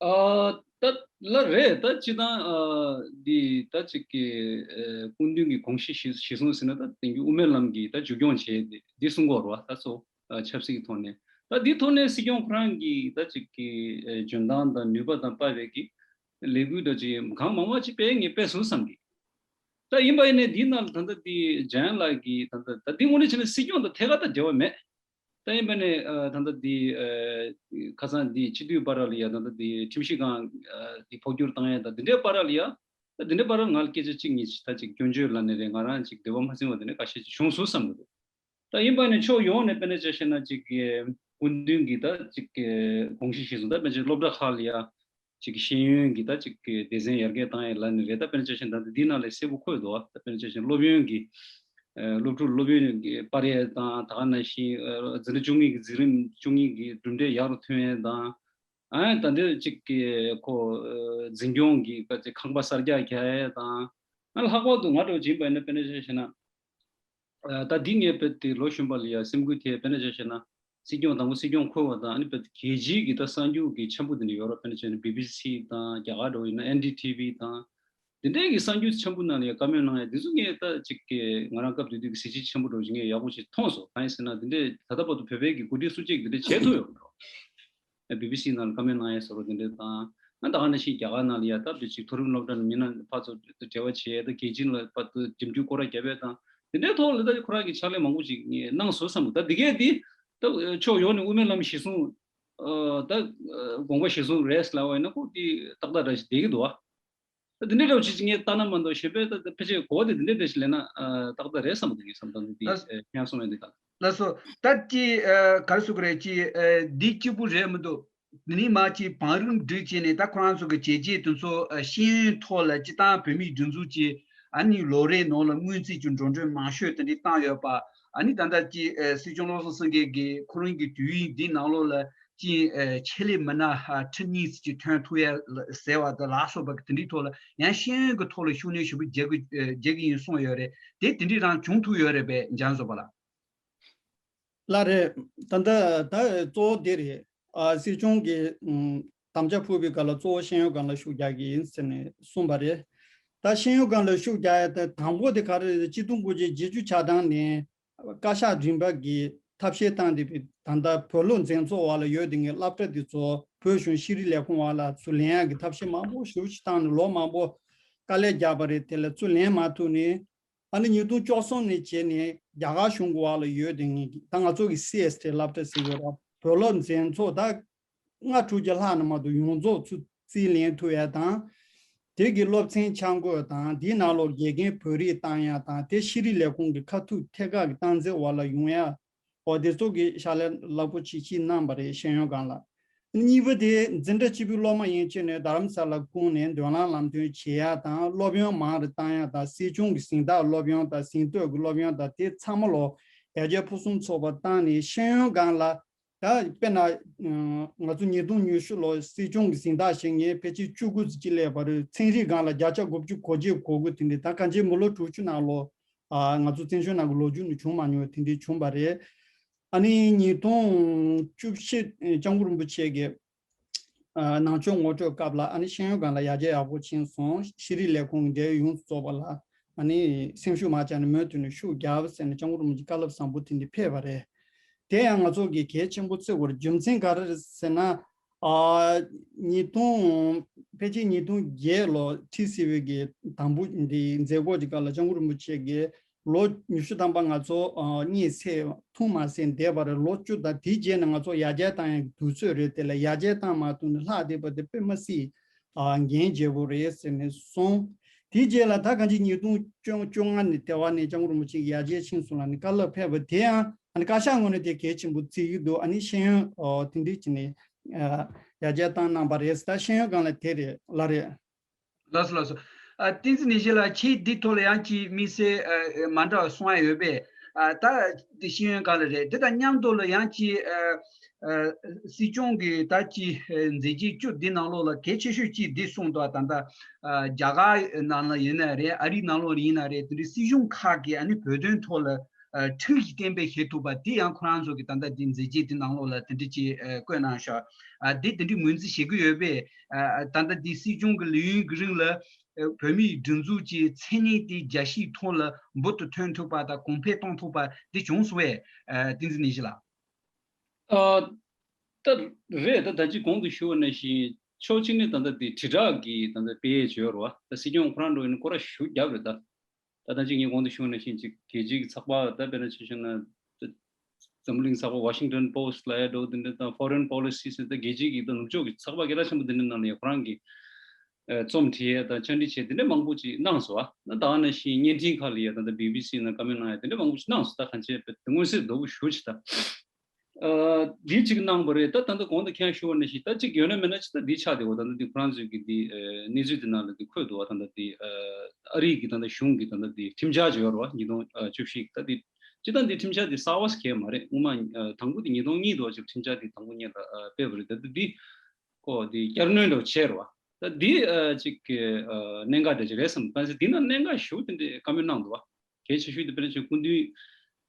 ཨ། ད་ལགས་རེད། ད་སྤྱིར་བཏང་ཨ། འདི་ད་ཅིག་གི་ཨ། སྐུ་མདུན་གྱི་དགོངས་གཞི་གཞི་གཞི་བཟུང་ཟེར་ན། ད་དེང་གི་དབུ་མའི་ལམ་གྱི་ད་མཇུག་སྐྱོང་བྱས་ཏེ་འདི་གསུང་གི་ཡོད་རེད་བ། ད་གཙོ་བོ་ཨ། ཆབ་སྲིད་ཀྱི་ཐོག་ནས། ད་འདི་ཐོག་ནས་སྲིད་སྐྱོང་ཁོ་རང་གི་ད་ཅིག་གི་ཨ། འཇོན་ཐང་དང་ནུས་པ་དང་དཔག་པའི་གི་ལས་འགུལ་འདྲ་ཅིག་གང་མང་མང་ཅིག་སྤེལ་ངེས་སྤེལ་སོང་བསམ་གི། ད་ཡིན་པ་ཡིན་ནའི་འདིའི་ནང་ལ་ད་ལྟ་འདི་འཇམ་དབྱངས་ལགས་ཀྱིས་ད་ལྟ་ད་འདི་དངོས་གནས་བྱས་ན་སྲིད་སྐྱོང་དང་ཐད་ཀར་ད་འབྲེལ་བ་མེད། ད་ཡིན་པ་ནས་ཨ། ད་ལྟ་འདི་ཨ། ཁ་སང་འདི་སྤྱི་འཐུས་བར་ལ་ཡ་ད་ལྟ་འདི་ཁྲིམས་ཞིབ་ཁང་ཨ། འདི་འཕོ་འགྱུར་བཏང་ཡ་ད་འདི་འདྲའི་བར་ལ་ཡ། ད་འདི་འདྲའི་བར་ལ་ང་ལ་སྐད་ཆ་གཅིག་གཉིས་ཅིག་ད་ཅིག་སྐྱོན་བརྗོད་ལབ་ནའི་རེད། ང་རང་ཅིག་འདོད་པ་མ་ཚིམ་པ་དེ་འདྲ་ཁ་ཤས་ཅིག་བྱུང་སོང་བསམ་གི་འདུག་ད་ཡིན་པ་ནས་ཕྱོགས་ཡོངས་ནས་དཔེར་ན་ཆ་བཞག་ན་ཅིག་སྐུ་མདུན་གྱིས་ད་ཅིག་དགོངས་གཞི་གཞིར་བཟུང་ད་དཔེར་ན་ཅིག་སློབ་གྲྭ་ཁག་ལ་ཡ་ཅིག་ཤེས་ཡོན་གྱི་ད་ཅིག་སྡེ་ཚན་ཡར་རྒྱས་བཏང་ཡས་ལབ་ནའི་རེད། ད་དཔེར་ན་ཆ་བཞག་ན་ད་འདི་ནང་ལ་གསལ་པོ་འཁོད་འདུག་ད་དཔེར་ན་ཆ་བཞག་ན་སློབ་ཡོན་གྱི་ཨ། སློབ་ཕྲུག་སློབ་ཡོན་གྱི་སྤར་ཡས་དང་། ད་ག་ནང་བཞིན་ཨ། འཛིན་གྲྭ་བཅུ་གཉིས་ཀྱི་འཛིན་རིམ་བཅུ་གཉིས་ཀྱི་གྲུབ་འབྲས་ཡག་རུ་ཐོན་ཡས་དང་། ཨ། ད་འདི་ཅིག་གི་ཁོ་ཨ། འཛིན་སྐྱོང་གི་ཁ་ཅིག་ཁང་པ་གསར་རྒྱག་རྒྱག་ཡས་དང་། ཨ། ལྷག་པར་དུ་ང་འདྲ་བོ་ཅིག་ཡིན་པ་ཡིན་ན་དཔེར་ན་ཆ་བཞག་ན། ཨ། ད་འདི་ངས་དཔེ་དེ་ལོ་གཞོན་པ་ལ་ཡ་སེམས་འགུལ་ཐེབས། དཔེར་ན་ཆ་བཞག་ན་སྲིད་སྐྱོང་དང་པོ་སྲིད་སྐྱོང་འཁོད་པ་དང་། ཨ་ནི་དཔེ་རྒྱལ་སྤྱིའི་གི་ད་གསར་འགྱུར་གྱི་ཆེན་པོ་དེ་འདྲ་ཡོད་རེད། དཔེར་ན་ཆ་བཞག་ན་བི་བི་སི་དང་། རྒྱ་གར་འདྲ་བོ་ཡིན་ན་ཨེན་ཌི་ཐི་ཝི་དང་། དེ་འདྲའི་གི་གསར་འགྱུར་ཆེན་པོ་ནང་ལ་ཡ་བཀའ་མོལ་གནང་ཡ་དེ་ཚོ་ངས་ད་ཅིག་གི་ང་རང་སྐབས་དེ་དུས་ཀྱི་གཟི་བརྗིད་ཆེན་པོ་འདྲ་བོ་ཞིག་ངས་ཡག་པོ་ཞིག་མཐོང་སོང་། གང་ཡིན་ཟེར་ན་དེ་འདྲའི་ད་ལྟ་བར་དུ་བོད་པའི་གི་འགོ་ཁྲིད་སུ་གཅིག་དེ་འདྲ་བྱས་ཐུབ་ཡོད་མ་རེད། བི་བི་སི་ནང་ལ་བཀའ་མོལ་གནང་ཡས་བཟོ་འདྲ་དེ་འདྲ་དང་། ཨ། ད་ག་ནང་བཞིན་རྒྱ་གར་ནང་ལ་ཡ་སྟབས་བདེ་ཅིག་མཐོ་རིམ་སློབ་གྲྭ་ནས་མི་སྣ་ཕར་ཚུར་འབྲེལ་བ་བྱས། ད་རྒྱལ་སྤྱི་ལ་ཕར་ཚུར་འགྲིམ་འགྲུལ་སྐོར་ར་བརྒྱབ་ཡས་དང་། དེ་འདྲའི་ཐོག་ལ་ད་ཁོ་རང་གིས་ཕྱག་ལས་མང་པོ་ཅིག་གནང་སོང་བསམ་གི། ད་འདི་གས་འདི་ད་ཕྱོགས་ཡོངས་ནས་དབུ་མའི་ལམ་གཞི་བཟུང་། ཨ། ད་དགོངས་པ་གཞི་བཟུང་རེད་ལབ་པ་ཡིན་ན་ཁོ་འདི་ཏག་ཏག་འདྲ་ཞིག་བསྡད་ཀྱི་འདུག་ཨ། ད་འདི་འདྲའི་འདྲ་བོ་ཅིག་ངས་ལྟ་ན་མ་གཏོགས་གཞན་པའི་ད་ད་ཕལ་ཆེར་གོ་བ་དེ་འདི་འདྲའི་འདྲ་ཞིག་ལེན་ན་ཨ། ཏག་ཏག་རེད་བསམ་གི་འདུག་ངས་བསམ་སྟངས་འདི་ཨ། ཁྱེད་རང་གསུངས་པའི་འདི་དང་། ལགས་སོ། ད་ཅི་ཨ། ག་རེ་ཟེར་དགོས་རེད། ཅི་ཨ། འདི་གཅིག་པུ་རེད་མི་འདུག་འདི་ནས་མར་ཅིག་བང་རིམ་བསྒྲིགས་བྱས་ནས་ད་ཁོ་རང་ཚོ་གི་བྱས་རྗེས་དེ་ཚོ་ཨ། ཤེས་ཡོན་ཐོག་ལ་སྤྱིར་བཏང་བོད་མིའི་སྒྲིག་འཛུགས་ཀྱི་ ཨ་ནི་ལོ་རེའི་ནང་ལ་སྔོན་རྩིས་ཀྱི་འགྲོ་གྲོན་མང་ཤོས་དེ་འདྲ་བཏང་ཡོད་པ། ཨ་ནི་ད་ལྟ་ཀྱི་ཨ་སྲིད་སྐྱོང་བློ་བཟང་སེང་གེ་གིས་ཁོ་རང་གི་དུས་ཡུན་འདི་ནང་ལོགས་ལ་ཅིག་ཨ་ཆེད་ལས་མི་སྣ་ཨ་ཁྲི་གཉིས་ཙམ་ཅིག་ཐོན་ཐུབ་ཡ་ཟེར་བ་དང་ལ་སོགས་པ་དེ་འདྲའི་ཐོག་ལ་ཡང་ཤེས་ཡོན་གྱི་ཐོག་ལ་ཤུགས་སྣོན་ཞེ་པོ་རྒྱག་གི་ཨ་རྒྱག་གི་ཡིན་གསུངས་ཡོད་རེད། དེ་དེ་འདྲའི་རང་བྱུང་ཐུབ་ཡོད་རེད་པས། འཇམ་བཟོ་པ་ལགས། ལགས་རེད། ད་ལྟ་ད་གཙོ་བོ་དེ་རེད། ཨ་སྲིད་སྐྱོང་གིས་ཨམ་དམ་བཅའ་ཕུལ་བའི་སྐབས་ལ་གཙོ་བོ་ཤེས་ཡོན་སྒང་ལ་ཤུགས་རྒྱག་གི་ཡིན་ཟེར་ནས་གསུངས་པ་རེད། ད་ཤེས་ཡོན་སྒང་ལ་ཤུགས་རྒྱག་ཡ་དེ་དང་པོ་དེ་ག་རེ་རེད། གཅིག་སྟོང་དགུ་བརྒྱ་བརྒྱད་ཅུ་ཆ་གྲངས་ནས་བཀའ་ཤག་རིམ་པ་གིས་ཐབས་ཤེས་བཏང་བསྡད་པའི་ད་ལྟ་བོད་སློབ་འཛིན་ཚོགས་འོག་ལ་ཡོད་བསྡད་མཁན་སློབ་གྲྭ་དེ་ཚོ་བོད་གཞུང་ཤེས་རིག་ལས་ཁུངས་འོག་ལ་ཚུར་ལེན་ཡ་གི་ཐབས་ཤེས་མང་པོ་ཞེ་པོ་ཅིག་བཏང་ནས་ལོ་མང་པོ་དཀའ་ལས་རྒྱག་པ་རེད། དེ་ལ་ཚུར་ལེན་མ་ཐུབ་ནས། ཨ་ནི་ཉིས་སྟོང་བཅུ་གསུམ་ནས་བྱས་ནས་རྒྱ་གར་གཞུང་གི་འོག་ལ་ཡོད་དེ་ངེས་ཀྱི་ད་ང་ཚོ་གི་སི་ཨེས་ཊི་སློབ་གྲྭ་ཟེར་ཡོད་ར། བོད་སློབ་འཛིན་ཚོགས་ད་ལྔ་དྲུག་བརྒྱ་ལྷག་ནས་མ་གཏོགས་ཡོངས་རྫོགས་ཚུར་རྩིས་ལེན་ཐུབ་ཡ་དང་། དེ་གི་སློབ་ཚན་ཆ་བགོས་དང་དེའི་ནང་ལོགས་དགེ་རྒན་བོད་རིགས་བཏང་ཡ་དང་དེ་ཤེས་རིག་ལས་ཁུངས་ཀྱི་ཁ་ཐུག་ཐད་ཀར་གྱི་སྟངས་འཛིན་འོག་ལ་ཡོང་ཡ། འོ་དེ་ཚོ་གི་ཕྱག་ལས་རླབས་པོ་ཆེ་ཅིག་གནང་པ་རེད། ཤེས་ཡོན་སྒང་ལ། གཉིས་པ་དེ་འཛིན་གྲྭ་གཅིག་པུའི་སློབ་མ་ཡན་ཆད་ནས་རྡ་རམ་ས་ལ་ཁུངས་ནས་མདུན་ལམ་ལམ་སྟོན་བྱེད་ཡ་དང་སློབ་ཡོན་མང་རུ་བཏང་ཡ་དང་སྲིད་སྐྱོང་གི་གཟེངས་རྟགས་སློབ་ཡོན་དང་གཟེངས་བསྟོད་ཀྱི་སློབ་ཡོན་དང་དེ་ཚང་མ་ལོ་ཡར་རྒྱས་ཕུན་སུམ་ཚོགས་པ་བཏང་ནས་ཤེས་ཡོན་སྒང་ལ་ད་དཔེར་ན་ང་ཚོ་ཉིས་སྟོང་ཉི་ཤུ་ལོ་སྲིད་སྐྱོང་གི་གཟེངས་རྟགས་ཞིག་ངས་ཕལ་ཆེར་བཅུ་དགུ་ཙམ་ཅིག་སླེབས་པ་རེད། ཚན་རིག་སྒང་ལ་བརྒྱ་ཆ་དགུ་བཅུ་གོ་གཅིག་གོ་དགུ་དེ་འདྲ་ད་གང་ཅི་མི་ལོ་དྲུག་ཅུ་ནང་ལོ་ང་ཚོ་བཙན་བྱོལ་ནང་གི་ལོ་རྒྱུས་ནང་བྱུང་མ་མྱོང་བ་དེ་འདྲ་བྱུང་པ་རེད། ཨ་ནི་ཉིས་སྟོང་བཅུ་བཞི་སྐྱབས་མགོན་རིན་པོ་ཆེ་གིས་ནང་ཆོས་ངོ་སྤྲོད་སྐབས་ལ་ཨ་ནི་ཤེས་ཡོན་སྒང་ལ་ཡར་རྒྱས་ཡག་པོ་ཕྱིན་སོང་། ཤེས་རིག་ལས་ཁུངས་ཀྱི་འབྲེལ་ཡོད་ཡོངས་སུ་རྫོགས་པ་ལ་ཨ་ནི་སེམས་ཤུགས་མ་ཆག་ནས་མུ་མཐུད་ནས་ཤུགས་རྒྱབ་ཟེར་ནས་སྐྱབས་མགོན་རིན་པོ་ཆེ་བཀའ་སློབ་བཟང་པོ་དེ་འདྲ་ཕེབས་པ་རེད། དེ་ཡང་ང་ཚོ་གི་གལ་ཆེན་པོ་བརྩི་དགོས་རེད། རྒྱུ་མཚན་ག་རེ་རེད་ཟེར་ན། ཨ་ཉིས་སྟོང་ཕལ་ཆེར་ཉིས་སྟོང་བརྒྱད་ལོ་ཁྲི་སིལ་བའི་གི་དང་པོ་འདི་མཛད་སྒོ་གི་སྐབས་ལ་སྐྱབས་མགོན་རིན་པོ་ཆེ་གིས་ལོ་ཉི་ཤུ་ཐམ་པ་ང་ཚོ་ཨ་གཉིད་སད་འཐུང་མ་སད་བསྡད་པ་རེད། ལོ་བཅུ་དང་དེའི་རྗེས་ནས་ང་ཚོ་ཡར་རྒྱས་བཏང་ཡག་གི་དུས་ཚོད་རེད། དེ་ལ་ཡར་རྒྱས་བཏང་མ་ཐུབ་ནས་ལྷག་བསྡད་པ་དེ་དཔེ་མ་སྲིད་ཨ་འགན་ལྗིད་པོ་རེད་ཟེར་ནས་གསུངས། དེའི་རྗེས་ལ་ད་གང་ཅི་ཉིས་སྟོང་བཅོ་ལྔ་ནས་ལྟེ་བ་ནས་སྐྱབས་མགོན་རིན་པོ་ཆེ་གི་ཡར་རྒྱས་ཕྱིན་སོང་ལ་ནི་བཀའ་སློབ་ཕེབས་པ་དེ་ཡང་ཨ་ནི་བཀའ་ཤག་ངོས་ནས་དེ་གལ་ཆེན་པོ་བརྩི་གི་འདུག་ཨ་ནི་ཤེས་ཡོན་ཨོ་དེ་འདྲས་ཀྱི་ནི་ཨ་ཡར་རྒྱས་བཏང་གནང་པ་རེད། ད་ཤེས་ཡོན་སྒང་ལ་དེ་རེད་ལ་རེད། ལགས་སོ་ལགས་སོ། ཨ་བསྟན་འཛིན་ནེ་ཤི་ལགས། ཁྱེད་འདི་ཐོག་ལ་ཡང་ཅིག་དམིགས་བསལ་ཨ་མ་འདྲ་བ་གསུང་ཡ་ཡོད་པས། ཨ་ད་འདི་ཤེས་ཡོན་སྒང་ལ་རེད། འདི་དང་མཉམ་དུ་ལ་ཡང་ཅིག་ཨ་ཨ་སྲིད་སྐྱོང་གི་ད་ཅིག་ཨ་མཛད་རྗེས་བཅུ་འདི་ནང་ལོགས་ལ་གལ་ཆེ་ཤོས་ཅིག་འདི་གསུངས་འདུག་ད་ལྟ་ཨ་རྒྱ་གར་ནང་ལ་ཡིན་ན་རེད། ཨ་རིའི་ནང་ལོགས་ལ་ཡིན་ན་རེད། དེ་འདྲའི་སྲིད་གཞུང་ཁག་གིས་ཨ་ནི་བོད་དོན་ཐོག་ལ་ཨ་ཁྲིམས་ཀྱིས་གཏན་འབེབས་བྱེད་ཐུབ་པ་དེ་ཡང་ཁོ་རང་ཚོ་གི་ད་ལྟ་འདི་མཛད་རྗེས་དེ་ནང་ལོགས་ལ་དེ་འདྲ་ཅིག་ཨ་བཀོད་གནང་ཤག་ཨ་དེ་དེ་འདྲའི་ངོས་འཛིན་བྱེད་ཀྱི་ཡོད་པས། ཨ་ད་ལྟ་འདི་སྲིད་སྐྱོང་གི་ལས་ཡུན་གྱི་རིང་ལ་ཨ་བོད་མིའི་སྒྲིག་འཛུགས་ཀྱི་མཚན་སྙན་དེ་རྒྱལ་སྤྱིའི་ཐོག་ལ་འབུར་དུ་ཐོན་ཐུབ་པ་དང་གོང་འཕེལ་གཏོང་ཐུབ་པ་དེ་བྱུང་སོང་བས། ཨ་བསྟན་འཛིན་ནེ་ཤི་ལགས། ཨ་ད་རེད། ད་ད་ཅི་གོང་དུ་ཞུ་བ་ནང་བཞིན་ཕྱོགས་གཅིག་ནས་ད་ལྟ་དེ་དྲིལ་བསྒྲགས་ཀྱི་ད་ལྟ་དཔེ་ཡས་བྱོས་རོ། ད་སྲིད་སྐྱོང་ཁོ་རང་འགྲོ་ཡིན་ན་སྐོར་ར་ཞུ་རྒྱབ་རེད་ད། ད་ལྟ་ཅིག་ངས་གོང་དུ་ཞུ་བ་ནང་བཞིན་ཅིག་རྒྱལ་སྤྱིའི་ཚགས་པར་ད་དཔེར་ན་ཆ་བཞག་ན་འཛམ་བུ་གླིང་ཚགས་པར་Washington Post་ལ་ཡ་འགྲོ་འདི་འདྲ་དང་Foreign Policy་ཟེར་ད་རྒྱལ་སྤྱིའི་གི་ད་ནུབ་ཕྱོགས་ཀྱི་ཚགས་པར་སྐད་གྲགས་ཆེན་པོ་འདི་འདྲ་ནང་ལ་ཡ་ཁོ་རང་གི་ཨ་རྩོམ་བྲིས་ཡ་དང་བཅར་འདྲི་བྱས་འདི་འདྲ་མང་པོ་ཅིག་གནང་སོང་ཨ། ད་ད་ག་ནང་བཞིན་བརྙན་འཕྲིན་ཁག་ལ་ཡ་ད་ལྟ་བི་བི་སི་ནང་བཀའ་མོལ་གནང་ཡ་འདི་འདྲ་མང་པོ་ཅིག་གནང་སོང་། ད་གང་ཅི་དཔེ་མངོན་གསལ་དོད་པོ་ཞུ་ཅིག་ད། ཨ་འདི་གཅིག་གནང་བ་རེད། ད་ད་ལྟ་གོང་དུ་ཁྱེད་ཞུ་བ་ནང་བཞིན་ད་གཅིག་ཡོད་ན་མེད་ན་ཅིག་ད་འདི་ཆགས་བསྡད་ཡོད། ད་ལྟ་འདི་ཁོ་རང་ཚོའི་གི་འདི་ཨ་གནས་ཚུལ་འདི་ནང་ལ་འདི་འཁོད་འདུག་བ། ད་ལྟ་འདི་ཨ་ཨ་རིའི་གི་ད་ལྟ་གཞུང་གི་ད་ལྟ་འདི་ཁྲིམས་འཆར་ཅིག་ཡོད་རེད་བ། ཉིས་སྟོང་བཅུ་བཞི་གི་ད་འདི་སྤྱིར་བཏང་འདི་ཁྲིམས་འཆར་འདི་གསར་བ་ཞིག་གང་མ་རེད། སྔོན་མ་ཨ་དང་པོ་འདི་ཉིས་སྟོང་གཉིས་དུ་བ་ཅིག་ཁྲིམས་འཆར་འདི་དང་པོ་སྔོན་ལ་ཨ་སྤེལ་བ་རེད། ད་ལྟ་འདི་ཁོ་འདི་བསྐྱར་སྣོན་འདྲ་བོ་བྱས་རེད་བ། ད་འདི་ཨ་ཅིག་གི་ཨ་གནད་འགག་འདྲ་ཅིག་རེད་བསམ། གང་ཟེར་འདི་ན་གནད་འགག་ཞེ་པོ་དེ་འདྲའི་བཀའ་མོལ་གནང་འདུག་བ། གལ་ཆེ་ཤོས་དེ་དཔེར་ན་ཆ་བཞག་སྐུ་མདུན་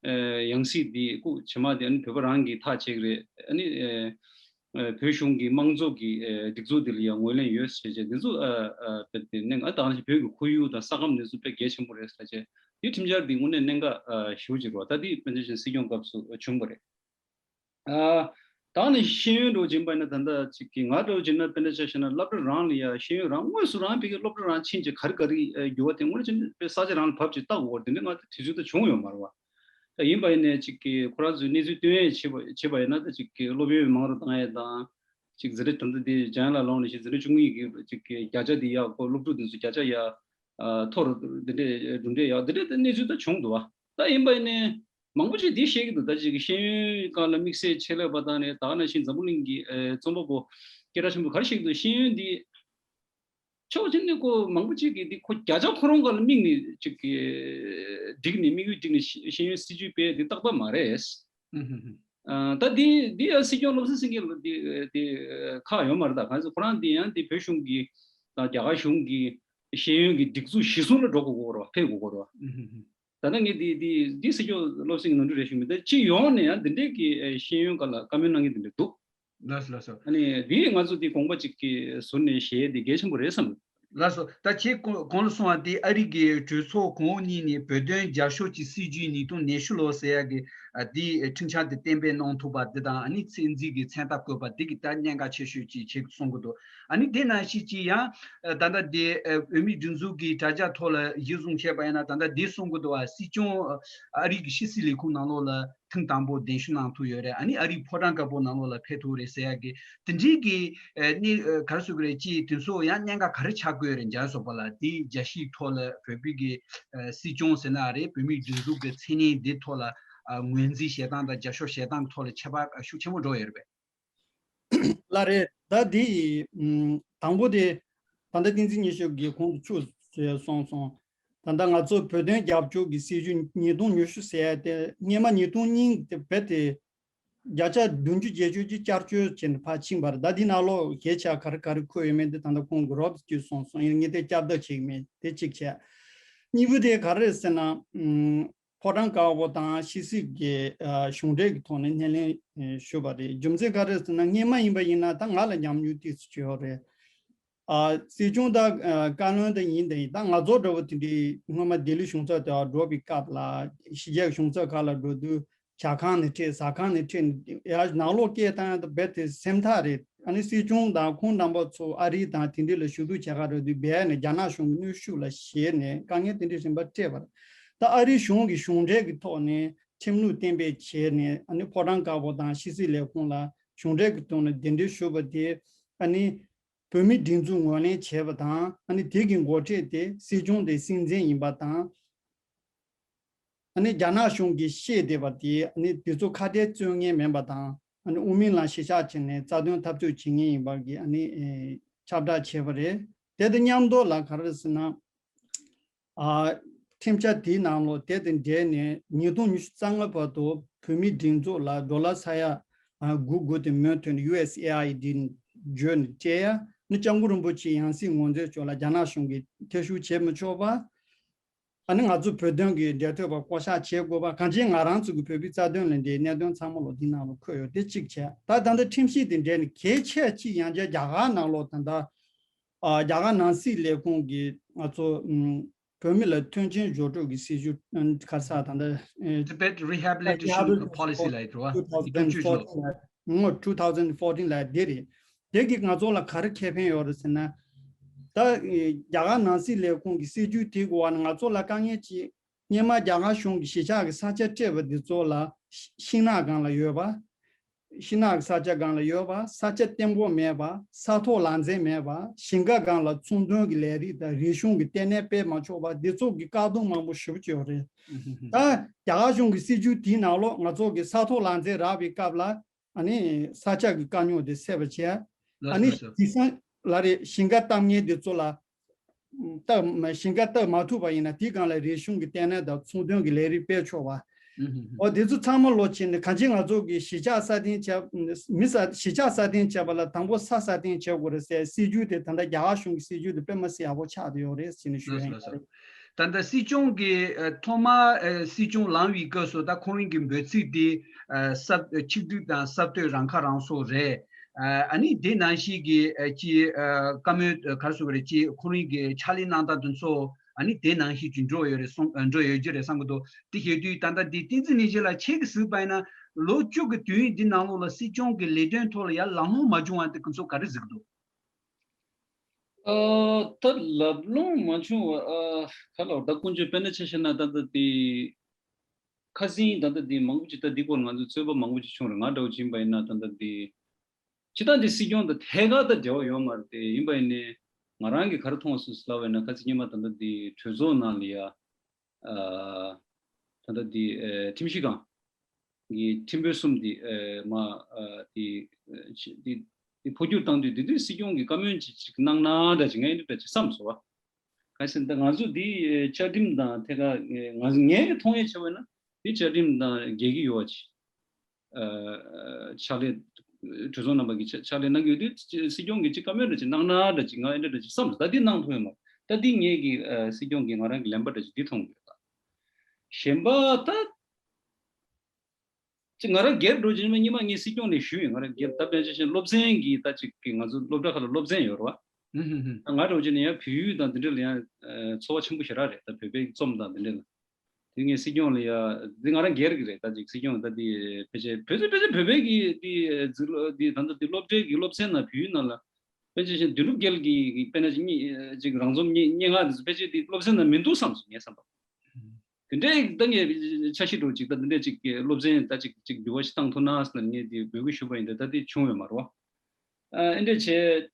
ཨ་ཡང་སྲིད་འདི་སྐུ་ཕྱི་མ་དེ་ཨ་ནི་བོད་པ་རང་གིས་ཐག་བཅད་ཀྱི་རེད། ཨ་ནི་ཨ་ཨ་བོད་གཞུང་གི་དམངས་གཙོ་གི་ཨ་སྒྲིག་འཛུགས་དེ་ལ་ཡང་ངོས་ལེན་ཡོད་ཟེར་བྱས་དེ་ཚོ་ཨ་ཨ་དཔེ་དེ་གནད་འགག་ད་ག་ནང་བཞིན་བོད་ཀྱི་ཁོར་ཡུག་དང་ས་ཁམས་དེ་ཚོ་དཔེ་གལ་ཆེན་པོ་རེད་ཟེར་བྱས་དེ་ཁྲིམས་འཆར་འདི་དངོས་གནས་གནད་འགག་ཨ་ཞེ་པོ་ཅིག་རེད་བ། ད་དེ་དཔེར་ན་ཆ་བཞག་སྲིད་སྐྱོང་སྐབས་སུ་བྱུང་བ་རེད། ཨ་ད་ནི་ཤེས་ཡོན་འདྲ་བོ་ཅིག་ཡིན་པ་ཡིན་ན་ད་ལྟ་ཅིག་གི་ང་འདྲ་བོ་ཅིག་ཡིན་ན་དཔེར་ན་ཆ་བཞག་ན་སློབ་གྲྭ་རང་ལ་ཡ་ཤེས་ཡོན་རང་དངོས་སུ་རང་ཕ་གིའི་སློབ་གྲྭ་རང་ཕྱིན་བྱས་ག་རེ་ག་རེ་ཨ་འགྱུར་བ་དེ་དངོས་གནས་ཅིག་དཔེ་ས་ཆ་རང་ལ་བབས་ཅིག་བལྟ་དགོས་པ་དེ་འདྲ་ང་དུས་ཚོད་ད་བྱུང་ཡོད་མ་རེད་བ། ད་ཡིན་པ་ཡིན་ནའི་ཅིག་གི་ཁོ་རང་ཚོའི་གནས་ཚུལ་སྟོན་ཡས་བྱེད་པ་བྱེད་པ་ཡིན་ན་ད་ཅིག་གི་སློབ་ཡོན་མང་རུ་བཏང་ཡས་དང་ཅིག་ཟེར་རེད། ད་ལྟ་དེ་འཇམ་དབྱངས་ལགས་ལོངས་ཤིག་འཛིན་གྲྭ་བཅུ་གཉིས་ཀྱི་ཅིག་གི་བརྒྱ་ཆ་དེ་ཡག་གོ་སློབ་ཕྲུག་དེ་ཚོ་བརྒྱ་ཆ་ཡག་ཨ་མཐོ་རུ་འདི་འདྲས་གྲུབ་འབྲས་ཡག་འདི་འདྲས་ད་གནས་ཚུལ་ད་བྱུང་འདུག་བ། ད་ཡིན་པ་ཡིན་ནའི། མང་པོ་ཅིག་འདི་བཤད་ཀྱི་འདུག་ད་ཅིག་ཤེས་ཡོན་སྒང་ལ་དམིགས་བསལ་ཆེད་ལས་པ་དང་ནས་ད་ག་ནང་བཞིན་འཛམ་བུ་གླིང་གི་ཨེ་རྩོམ་པ་པོ་སྐད་གྲགས་ཆེན་པོ་ག་རེ་བཤད་ཀྱི་འདུག་ཤེས་ཡོན་འདི་ ཕྱོགས་གཅིག་ནས་ཁོ་མང་པོ་ཅིག་གིས་འདི་ཁོ་བརྒྱ་ཆ་ཁོ་རང་སྒང་ལ་དམིགས་ནས་ཅིག་གི་བསྒྲིགས་ནས་དམིགས་ཡུལ་བསྒྲིགས་ནས་ཤེས་ཤེས་ཡོན་སྲིད་བྱུས་སྤེལ་འདི་ཏག་ཏག་མ་རེད། ཨ་ད་འདི་འདི་ཡང་སྲིད་སྐྱོང་བློ་བཟང་སེང་གེ་ལ་འདི་འདི་ཁག་ཡོད་མ་རེད། ད་གང་ཟེར་ཁོ་རང་འདི་ཡང་འདི་བོད་གཞུང་གི་དང་རྒྱ་གར་གཞུང་གི་ཤེས་ཡོན་གྱི་སྒྲིག་འཛུགས་གཞི་བཟུང་ལ་འགྲོ་དགོས་ཀྱི་རེད་བ། ཕེབས་དགོས་ཀྱི་རེད་བ། ད་ལྟ་ངས་འདི་འདི་འདི་སྲིད་སྐྱོང་བློ་བཟང་སེང་གེ་ནོར་འཁྲུལ་རེད་ཞུ་མི་འདུག་སྤྱི་ཡོངས་ནས་ཡང་འདི་འདྲས་ཀྱི་ཤེས་ཡོན་སྒང་ལ་བཀའ་མོལ་གནང་མཁན་འདི་འདྲས་འདུག་ལགས་སོ་ལགས་སོ། ཨ་ནི་དེའི་ང་ཚོ་དེ་དགོངས་པ་གཅིག་གི་ཟུར་ནས་བཞེས་དེ་གལ་ཆེན་པོ་རེད་བསམ། ལགས་སོ། ད་ཁྱེད་གོང་གོང་ལ་གསུངས་པ་དེ་ཨ་རི་གི་གྲོས་ཚོགས་གོང་འོག་གཉིས་ནས་བོད་དོན་རྒྱབ་སྐྱོར་གྱི་སྲིད་ཇུས་ཉིས་སྟོང་ཉི་ཤུ་ལོ་ཟེར་ཡག་གི་ཨ་དེའི་ཁྲིམས་འཆར་དེ་གཏན་འབེབས་གནང་ཐུབ་པ་དེ་དང་ཨ་ནི་ཚད་འཛིན་གྱི་མཚན་རྟགས་བཀོད་པ་དེ་གི་ད་གནད་འགག་ཆེ་ཤོས་ཅིག་བྱེད་གསུང་གི་འདུག་ཨ་ནི་དེ་ནང་བཞིན་ཅིག་ཡང་ཨ་ད་ལྟ་དེ་ཨ་བོད་མིའི་སྒྲིག་འཛུགས་ཀྱི་དྲ་རྒྱ་ཐོག་ལ་གཞི་བཟུང་བྱས་པ་ཡིན་ན་ད་ལྟ་དེ་གསུང་གི་འདུག་བ། སྲིད་སྐྱོང་ཨ་རི་གི་ཕྱི་སྲིད་ལས་ཁུངས་ནང་ལོགས་ལ། ཐེངས་དང་པོ་གདན་ཞུ་གནང་ཐུབ་ཡོད་རེད། ཨ་ནི་ཨ་རིའི་ཕོ་བྲང་དཀར་པོ་ནང་ལོགས་ལ་ཕེབས་ཐུབ་རེད་ཟེར་ཡག་གི་དེ་འདྲའི་གི་ཨ་ནི་ཨ་ག་རེ་ཟེར་དགོས་རེད། ཅིག་དེ་ཚོ་ཡང་གནད་འགག་ག་རེ་ཆགས་ཀྱི་ཡོད་རེད། འཇམ་བཟོ་པ་ལ་དེའི་རྒྱལ་སྤྱིའི་ཐོག་ལ་བོད་པའི་གི་ཨ་སྲིད་སྐྱོང་ཟེར་ན་རེད། བོད་མིའི་སྒྲིག་འཛུགས་ཀྱི་མཚན་སྙན་འདི་ཐོག་ལ་ཨ་ངོས་འཛིན་བྱེད་སྟངས་དང་རྒྱབ་སྐྱོར་བྱེད་སྟངས་ཐོག་ལ་ཁྱད་པར་ཤུགས་ཆེན་པོ་འགྲོ་ཡོད་རེད་པས། ལགས་རེད། ད་འདི་ཡི་ཨམ་དང་པོ་དེ་ད་ལྟ་བསྟན་འཛིན་ཉི་ཤུ་གིས་གོང་དུ་ཆུ་ཟོས་སོང་སོང་། ད་ལྟ་ང་ཚོ་བོད་དོན་རྒྱབ་སྐྱོར་གྱི་སྲིད་ཇུས་ཉིས་སྟོང་ཉི་ཤུ་ཟེར་ཡ་དེ་སྔོན་མ་ཉིས་སྟོང་གཉིས་དེ་རྦད་དེ་བརྒྱ་ཆ་བདུན་ཅུ་བརྒྱད་ཅུ་ཅིག་བསྐྱར་བཅོས་བྱས་ནས་ཕར་ཕྱིན་པ་རེད། ད་འདི་ནང་ལོགས་གལ་ཆེ་ག་རེ་ག་རེ་འཁོད་ཡོད་མེད་དེ་ད་ལྟ་ཁོང་གིས་རོབ་ཙམ་བརྗོད་སོང་སོང་། ཡིན་ངས་དེ་བསྐྱར་ཟློས་བྱེད་ཀྱི་མེད། དེ་གཅིག་བྱས། གཉིས་པ་དེ་ག་རེ་རེད་ཟེར་ན། ཨམ། ཕོ་བྲང་དཀར་པོ་དང་ཕྱི་སྲིད་ཀྱི་ཨ་གཞུང་འབྲེལ་གྱི་ཐོག་ནས་སྣེ་ལེན་ཨ་ཞུས་པ་རེད། རྒྱུ་མཚན་ག་རེ་ཟེར་ན་སྔོན་མ་ཡིན་པ་ཡིན་ན་ད་ང་ལ་ཉམས་མྱོང་ཏོག་ཙམ་ཅིག་ཡོད་རེད། ཨ་སྲིད་སྐྱོང་དང་ཨ་བཀའ་བློན་དང་ཡིན་དང་ཡིན། ད་ང་ཚོ་འདྲ་བོ་དེ་འདྲའི་སྔོན་མ་ལྡི་ལི་གཞུང་ཚབ་དེ་བ་འགྲོ་བའི་སྐབས་ལ་གཞིས་ཆགས་གཞུང་ཚབ་ཁག་ལ་འགྲོ་དུས་ཇ་ཁང་ནས་ཁྲིད། ཟ་ཁང་ནས་ཁྲིད། ཡར་ནང་ལོགས་སྐད་བཏང་ཡག་དེ་རྦད་དེ་སེམས་ཐག་རེད། ཨ་ནི་སྲིད་སྐྱོང་དང་ཁོང་རྣམ་པ་ཚོ་ཨ་རི་དང་དེ་འདྲ་ལ་ཞུ་གཏུག་བྱེད་ག་འགྲོ་དུས་སྦད་ནས་རྒྱ་ནག་གཞུང་གི་གནོན་ཤུགས་ལ་ཞེད་ནས་དཀའ་ངལ་དེ་འདྲ་རིམ་པ་འཕྲད་པ་རེད། ད་ཨ་རི་གཞུང་གི་གཞུང་འབྲེལ་གྱི་ཐོག་ནས་ཁྲིམས་ལུགས་གཏན་འབེབས་བྱས་ནས་ཨ་ནི་ཕོ་བྲང་དཀར་པོ་དང་ཕྱི་སྲིད་ལས་ཁུངས་ལ་གཞུང་འབྲེལ་གྱི་ཐོག་ནས་གདན་འདྲེན་ཞུས་པ་དེ་ཨ་ནི་བོད་མིའི་སྒྲིག་འཛུགས་ངོས་ལེན་བྱས་པ་དང་། ཨ་ནི་དེ་གི་འགོ་ཁྲིད་དེ་སྲིད་སྐྱོང་དེ་སྲིད་འཛིན་ཡིན་པ་དང་། ཨ་ནི་རྒྱ་ནག་གཞུང་གིས་ཤེས་བསྡད་པ་དེ་ཨ་ནི་དེ་ཚོ་ཁ་བྲལ་རྩོད་མཁན་མིན་པ་དང་། ཨ་ནི་དབུ་མའི་ལམ་གཞིར་བཞག་བྱས་ནས་རྩ་དོན་འཐབ་རྩོད་བྱེད་མཁན་ཡིན་པ་གི་ཨ་ནི་ཨེ་ཁྱབ་བསྒྲགས་བྱས་པ་རེད། དེ་དང་མཉམ་དུ་ལ་ག་རེ་ཟེར་ན། ཨ་ཁྲིམས་འཆར་དེའི་ནང་ལོགས་དེ་དང་འབྲེལ་ནས་ཉིས་སྟོང་ཉི་ཤུ་རྩ་ལྔ་བར་དུ་བོད་མིའི་སྒྲིག་འཛུགས་ལ་ཌོ་ལར་ས་ཡ་ཨ་དགུ་དགུ་དེ་མོས་མཐུན་ཡུ་ཨེས་ཨེ་ཨའི་ཌི་བརྗོད་ནས་སྤྲད་ཡ། ཨ་ནི་སྐྱབས་མགོན་རིན་པོ་ཆེའི་ཡང་སྲིད་ངོས་འཛིན་ཕྱོགས་ལ་རྒྱ་ནག་གཞུང་གིས་ཐེ་ཞུགས་བྱེད་མི་ཆོག་པ། ཨ་ནི་ང་ཚོ་བོད་དོན་གྱི་འབྲེལ་མཐུད་པ་བསྐོ་བཞག་བྱེད་དགོས་པ། གང་ཅི་ང་རང་ཚོ་གི་བོད་པའི་རྩ་དོན་ལ་འདྲེས་གནད་དོན་ཚང་མ་ལོ་འདི་ནང་ལ་འཁོད་ཡོད། དེ་གཅིག་བྱས། ད་ད་ལྟ་ཁྲིམས་གཞི་དེ་འབྲེལ་ནས་གལ་ཆེ་གཅིག་ཡང་བསྐྱར་རྒྱ་གར་ནང་ལོགས་ད་ལྟ་ཨ་རྒྱ་གར་ནང་སྲིད་ལས་ཁུངས་ཀྱིས་ང་ཚོ་ཨམ་བོད་མི་ལ་མཐུན་རྐྱེན་སྦྱོར་སྤྲོད་ཀྱི་སྲིད་ཇུས་ཨ་ག་ས་ད་ལྟ་ཨེ་Tibet Rehabilitation Policy ལ་ཡོད་རེད་བ། དེ་བསྐྱར་བཅོས་བྱས་ལོ། ཨོ་two thousand fourteen ལ་དེ་རེད། དེ་གིས་ང་ཚོ་ལ་ག་རེ་ཁེ་ཕན་ཡོད་རེད་ཟེར་ན། ད་ཨེ་རྒྱ་གར་ནང་སྲིད་ལས་ཁུངས་ཀྱི་སྲིད་ཇུས་དེ་གི་འོག་ནས་ང་ཚོ་ལ་དཀའ་ངལ་ཅིག་སྔོན་མ་རྒྱ་གར་གཞུང་གིས་གཞིས་ཆགས་ཀྱི་ས་ཆ་སྤྲད་པ་འདི་ཚོ་ལ་ཤིང་ནགས་སྒང་ལ་ཡོད་པ། ཤིང་ནགས་ཀྱི་ས་ཆ་སྒང་ལ་ཡོད་པ། ས་ཆ་བརྟན་པོ་མེད་པ། ས་ཐོག་ལག་འཛིན་མེད་པ། ཞིང་ཁ་སྒང་ལ་ཚོང་དོན་གྱི་ལས་རིགས་དང་རིག་གཞུང་གི་ལྟེ་གནས་སྤེལ་མ་ཆོག་པ། འདི་ཚོ་གི་བཀག་སྡོམ་མང་པོ་ཞེ་པོ་ཅིག་ཡོད་རེད། ད་རྒྱ་གར་གཞུང་གི་སྲིད་ཇུས་དེའི་ནང་ལོགས་ང་ཚོ་གི་ས་ཐོག་ལག་འཛིན་རག་པའི་སྐབས་ལ་ཨ་ནི་ས་ཆ་གི་དཀའ་རྙོག་དེ་སེལ་བ་བྱས། ཨ་ནི་དེང་སང་ལ་རེད། ཞིང་ཁ་བཏབ་མཁན་དེ་ཚོ་ལ་བཏབ་མ་ཞིང་ཁ་བཏབ་མ་ཐུབ་པ་ཡིན་ན་དེའི་སྒང་ལ་རིག་གཞུང་གི་ལྟེ་གནས་དང་ཚོང་དོན་གྱི་ལས་རིགས་སྤེལ་ཆོག་པ། ཨོ་དེ་ཚོ་ཚང་མ་ལོ་ཕྱིན་ནས་གང་ཅི་ང་ཚོ་གི་གཞིས་ཆགས་སྲ་བརྟན་བྱ་མི་ས་གཞིས་ཆགས་སྲ་བརྟན་བྱས་པ་ལ་དང་པོ་ས་སྲ་བརྟན་བྱེད་དགོས་རེད་ཟེར་སྲིད་ཇུས་དེ་ད་ལྟ་རྒྱ་གར་གཞུང་གི་སྲིད་ཇུས་དེ་དཔེ་མ་སྲིད་ཡག་པོ་ཆགས་བསྡད་ཡོད་རེད་ཟེར་ནས་ཞུ་ཡ་ཡིན། ད་ལྟ་སྲིད་སྐྱོང་གི་ཨ་ཐོག་མ་ཨ་སྲིད་སྐྱོང་ལངས་པའི་སྐབས་སུ་ད་ཁོང་རང་གི་འབོད་ཚིག་དེ་ཨ་གསར་ཆིག་སྒྲིལ་དང་གསར་གཏོད་རང་ཁ་རང་གསོ་རེད། ཨ་ནི་དེ་ནང་བཞིན་གྱི་ཨ་ཅི་ཨ་བཀའ་མོལ་ག་རེ་ཟེར་དགོས་རེད། ཅི་ཁོང་རང་གི་ཕྱག་ལས་གནང་སྟངས་དེ་ཚོ་ཨ་ནི་དེ་ནང་བཞིན་གྱི་འགྲོ་ཡོད་རེད་གསུང་ཨ་འགྲོ་ཡོད་ཀྱི་རེད་བསམ་གྱི་འདུག་དེ་བྱེད་དུས་ད་ལྟ་འདི་བསྟན་འཛིན་ནས་གཞི་ལ་ཁྱེད་ཀྱིས་གཟིགས་པ་ཡིན་ན་ལོ་བཅུ་གི་དུས་ཡུན་འདི་ནང་ལོགས་ལ་སྲིད་སྐྱོང་གི་ལས་དོན་ཐོག་ལ་ཡར་ལམ་ལྷོང་མ་བྱུང་བ་དེ་ཁོང་ཚོ་ག་རེ་གཟིགས་འདུག་ཨ་ད་ལམ་ལྷོང་མ་བྱུང་བ་ཨ་ག་ལ་ད་ཀུན་སྤྱོད་དཔེར་ན་ཆ་བཞག་ན་ད་ལྟ་དེ་ཁ་སང་ད་ལྟ་དེ་མང་པོ་ཅིག་ད་འདི་སྐོར་ང་ཚོས་རྩོད་པ་མང་པོ་ཅིག་བྱུང་རེད། ང་འདྲ་བོ་ཅིག་ཡིན་པ་ཡིན་ན་ད་ལྟ་དེ་སྤྱིར་བཏང་དེ་སྲིད་སྐྱོང་དང་ཐད་ཀར་ད་འབྲེལ་བ་ཡོད་མ་རེད། དེ་ཡིན་པ་ཡིན་ནའི་ང་རང་གིས་ག་རེ་མཐོང་སོང་ཟེར་ལབ་པ་ཡིན་ན་ཁ་སང་སྔོན་མ་ད་ལྟ་དེ་གྲོས་ཚོགས་ནང་ལ་ཡ། ཨ་ད་ལྟ་འདི་ཨ་ཁྲིམས་ཞིབ་ཁང་གི་ཁྲིམས་དཔོན་གསུམ་འདི་ཨ་མ་ཨ་འདི་ཨ་ཆ་འདི་ དེ་འཕོ་འགྱུར་བཏང་དུས་དེ་དུས་སྲིད་སྐྱོང་གི་བཀའ་མོལ་ཅིག་ཅིག་གནང་ན་འདྲ་ཅིག་ངས་འདི་འདྲ་ཅིག་བསམ་སོང་བ། ག་ཟེར་ན་ད་ང་ཚོ་འདི་བཅའ་ཁྲིམས་དང་ཐད་ཀར་ང་ངས་ཀྱི་མཐོང་ཡས་བྱས་པ་ན་འདི་བཅའ་ཁྲིམས་དང་འགལ་གྱི་ཡོད་པ་ཅིག་ཕྱག་ལས་གྲོས་ཚོགས་རྣམ་པ་གིས་ཕྱག་ཕྱག་ལས་གནང་གི་ཡོད་དུས་སྲིད་སྐྱོང་གིས་ཅིག་བཀའ་མོལ་འདྲ་ཅིག་གནང་ན་འདྲ་ཅིག་ང་འདི་འདྲ་ཅིག་བསམ་སོང་། ད་འདི་གནང་ཐུབ་ཡོད་མ་རེད། ད་འདི་ངས་ཀྱི་སྲིད་སྐྱོང་གིས་ང་རང་གི་ལན་པ་འདྲ་ཅིག་འདི་མཐོང་གི་ཡོད་ད། གཞན་པ་ད། ཅིག་ང་རང་སྒེར་འགྲོ་རྒྱུ་ནི་སྔོན་མ་ངས་སྲིད་སྐྱོང་ནས་ཞུས་ཡོད། ང་རང་སྒེར་ད་དཔེར་ན་ཆ་བཞག་ན་སློབ་ཚན་གྱི་ད་ཅིག་གི་ང་ཚོ་སློབ་གྲྭ་ཁག་ལ་སློབ་ཚན་ཡོད་རེད་བ། ད་ང་འགྲོ་རྒྱུ་ནི་ཡང་བོད་ཡིག་དང་འདི་འདྲ་ལ་ཡང་ཚོར་བ་ཆེན་པོ་ཞེ་དྲག་རེད། ད་བོད་པའི་རྩོམ་དང་འདི་འདྲ་ལ། དེ་ངས་སྲིད་སྐྱོང་ལ་ཡང་འདི་ང་རང་སྒེར་གྱི་རེད། ད་ཅིག་སྲིད་སྐྱོང་ད་འདི་ཕལ་ཆེར་བོད་ཚོ་ཕལ་ཆེར་བོད་པའི་གི་འདི་འཛིན་ལོ་འདི་ད་ལྟ་འདི་སློབ་གྲྭའི་གི་སློབ་ཚན་ནང་བོད་ཡིག་ནང་ལ་ཕལ་ཆེར་བཞིན་དོན་གྲུབ་རྒྱལ་གྱི་དཔེར་ན་ཅིག་རང་རྩོམ་སྙན་ངག་འདི་ཚོ་ཕལ་ཆེར་འདི་སློབ་ཚན་ནང་མི་འདུག་བསམ་སོང་ངའི་བསམ་པ། དེ་འདྲའི་ད་ངས་འཆར་གཞི་འདྲ་ཅིག་ད་དེ་འདྲ་ཅིག་གི་སློབ་ཚན་ད་ཅིག་ཅིག་འགྱུར་བ་ཞིག་བཏང་ཐུབ་ན་ཟེར་ནས་ངས་དེ་འབོད་སྐུལ་ཞུས་པ་ཡིན། ད་ད་དེ་བྱུང་ཡོད་མ་རེད་བ། ཨ་ཨེ་འདྲ་བྱས།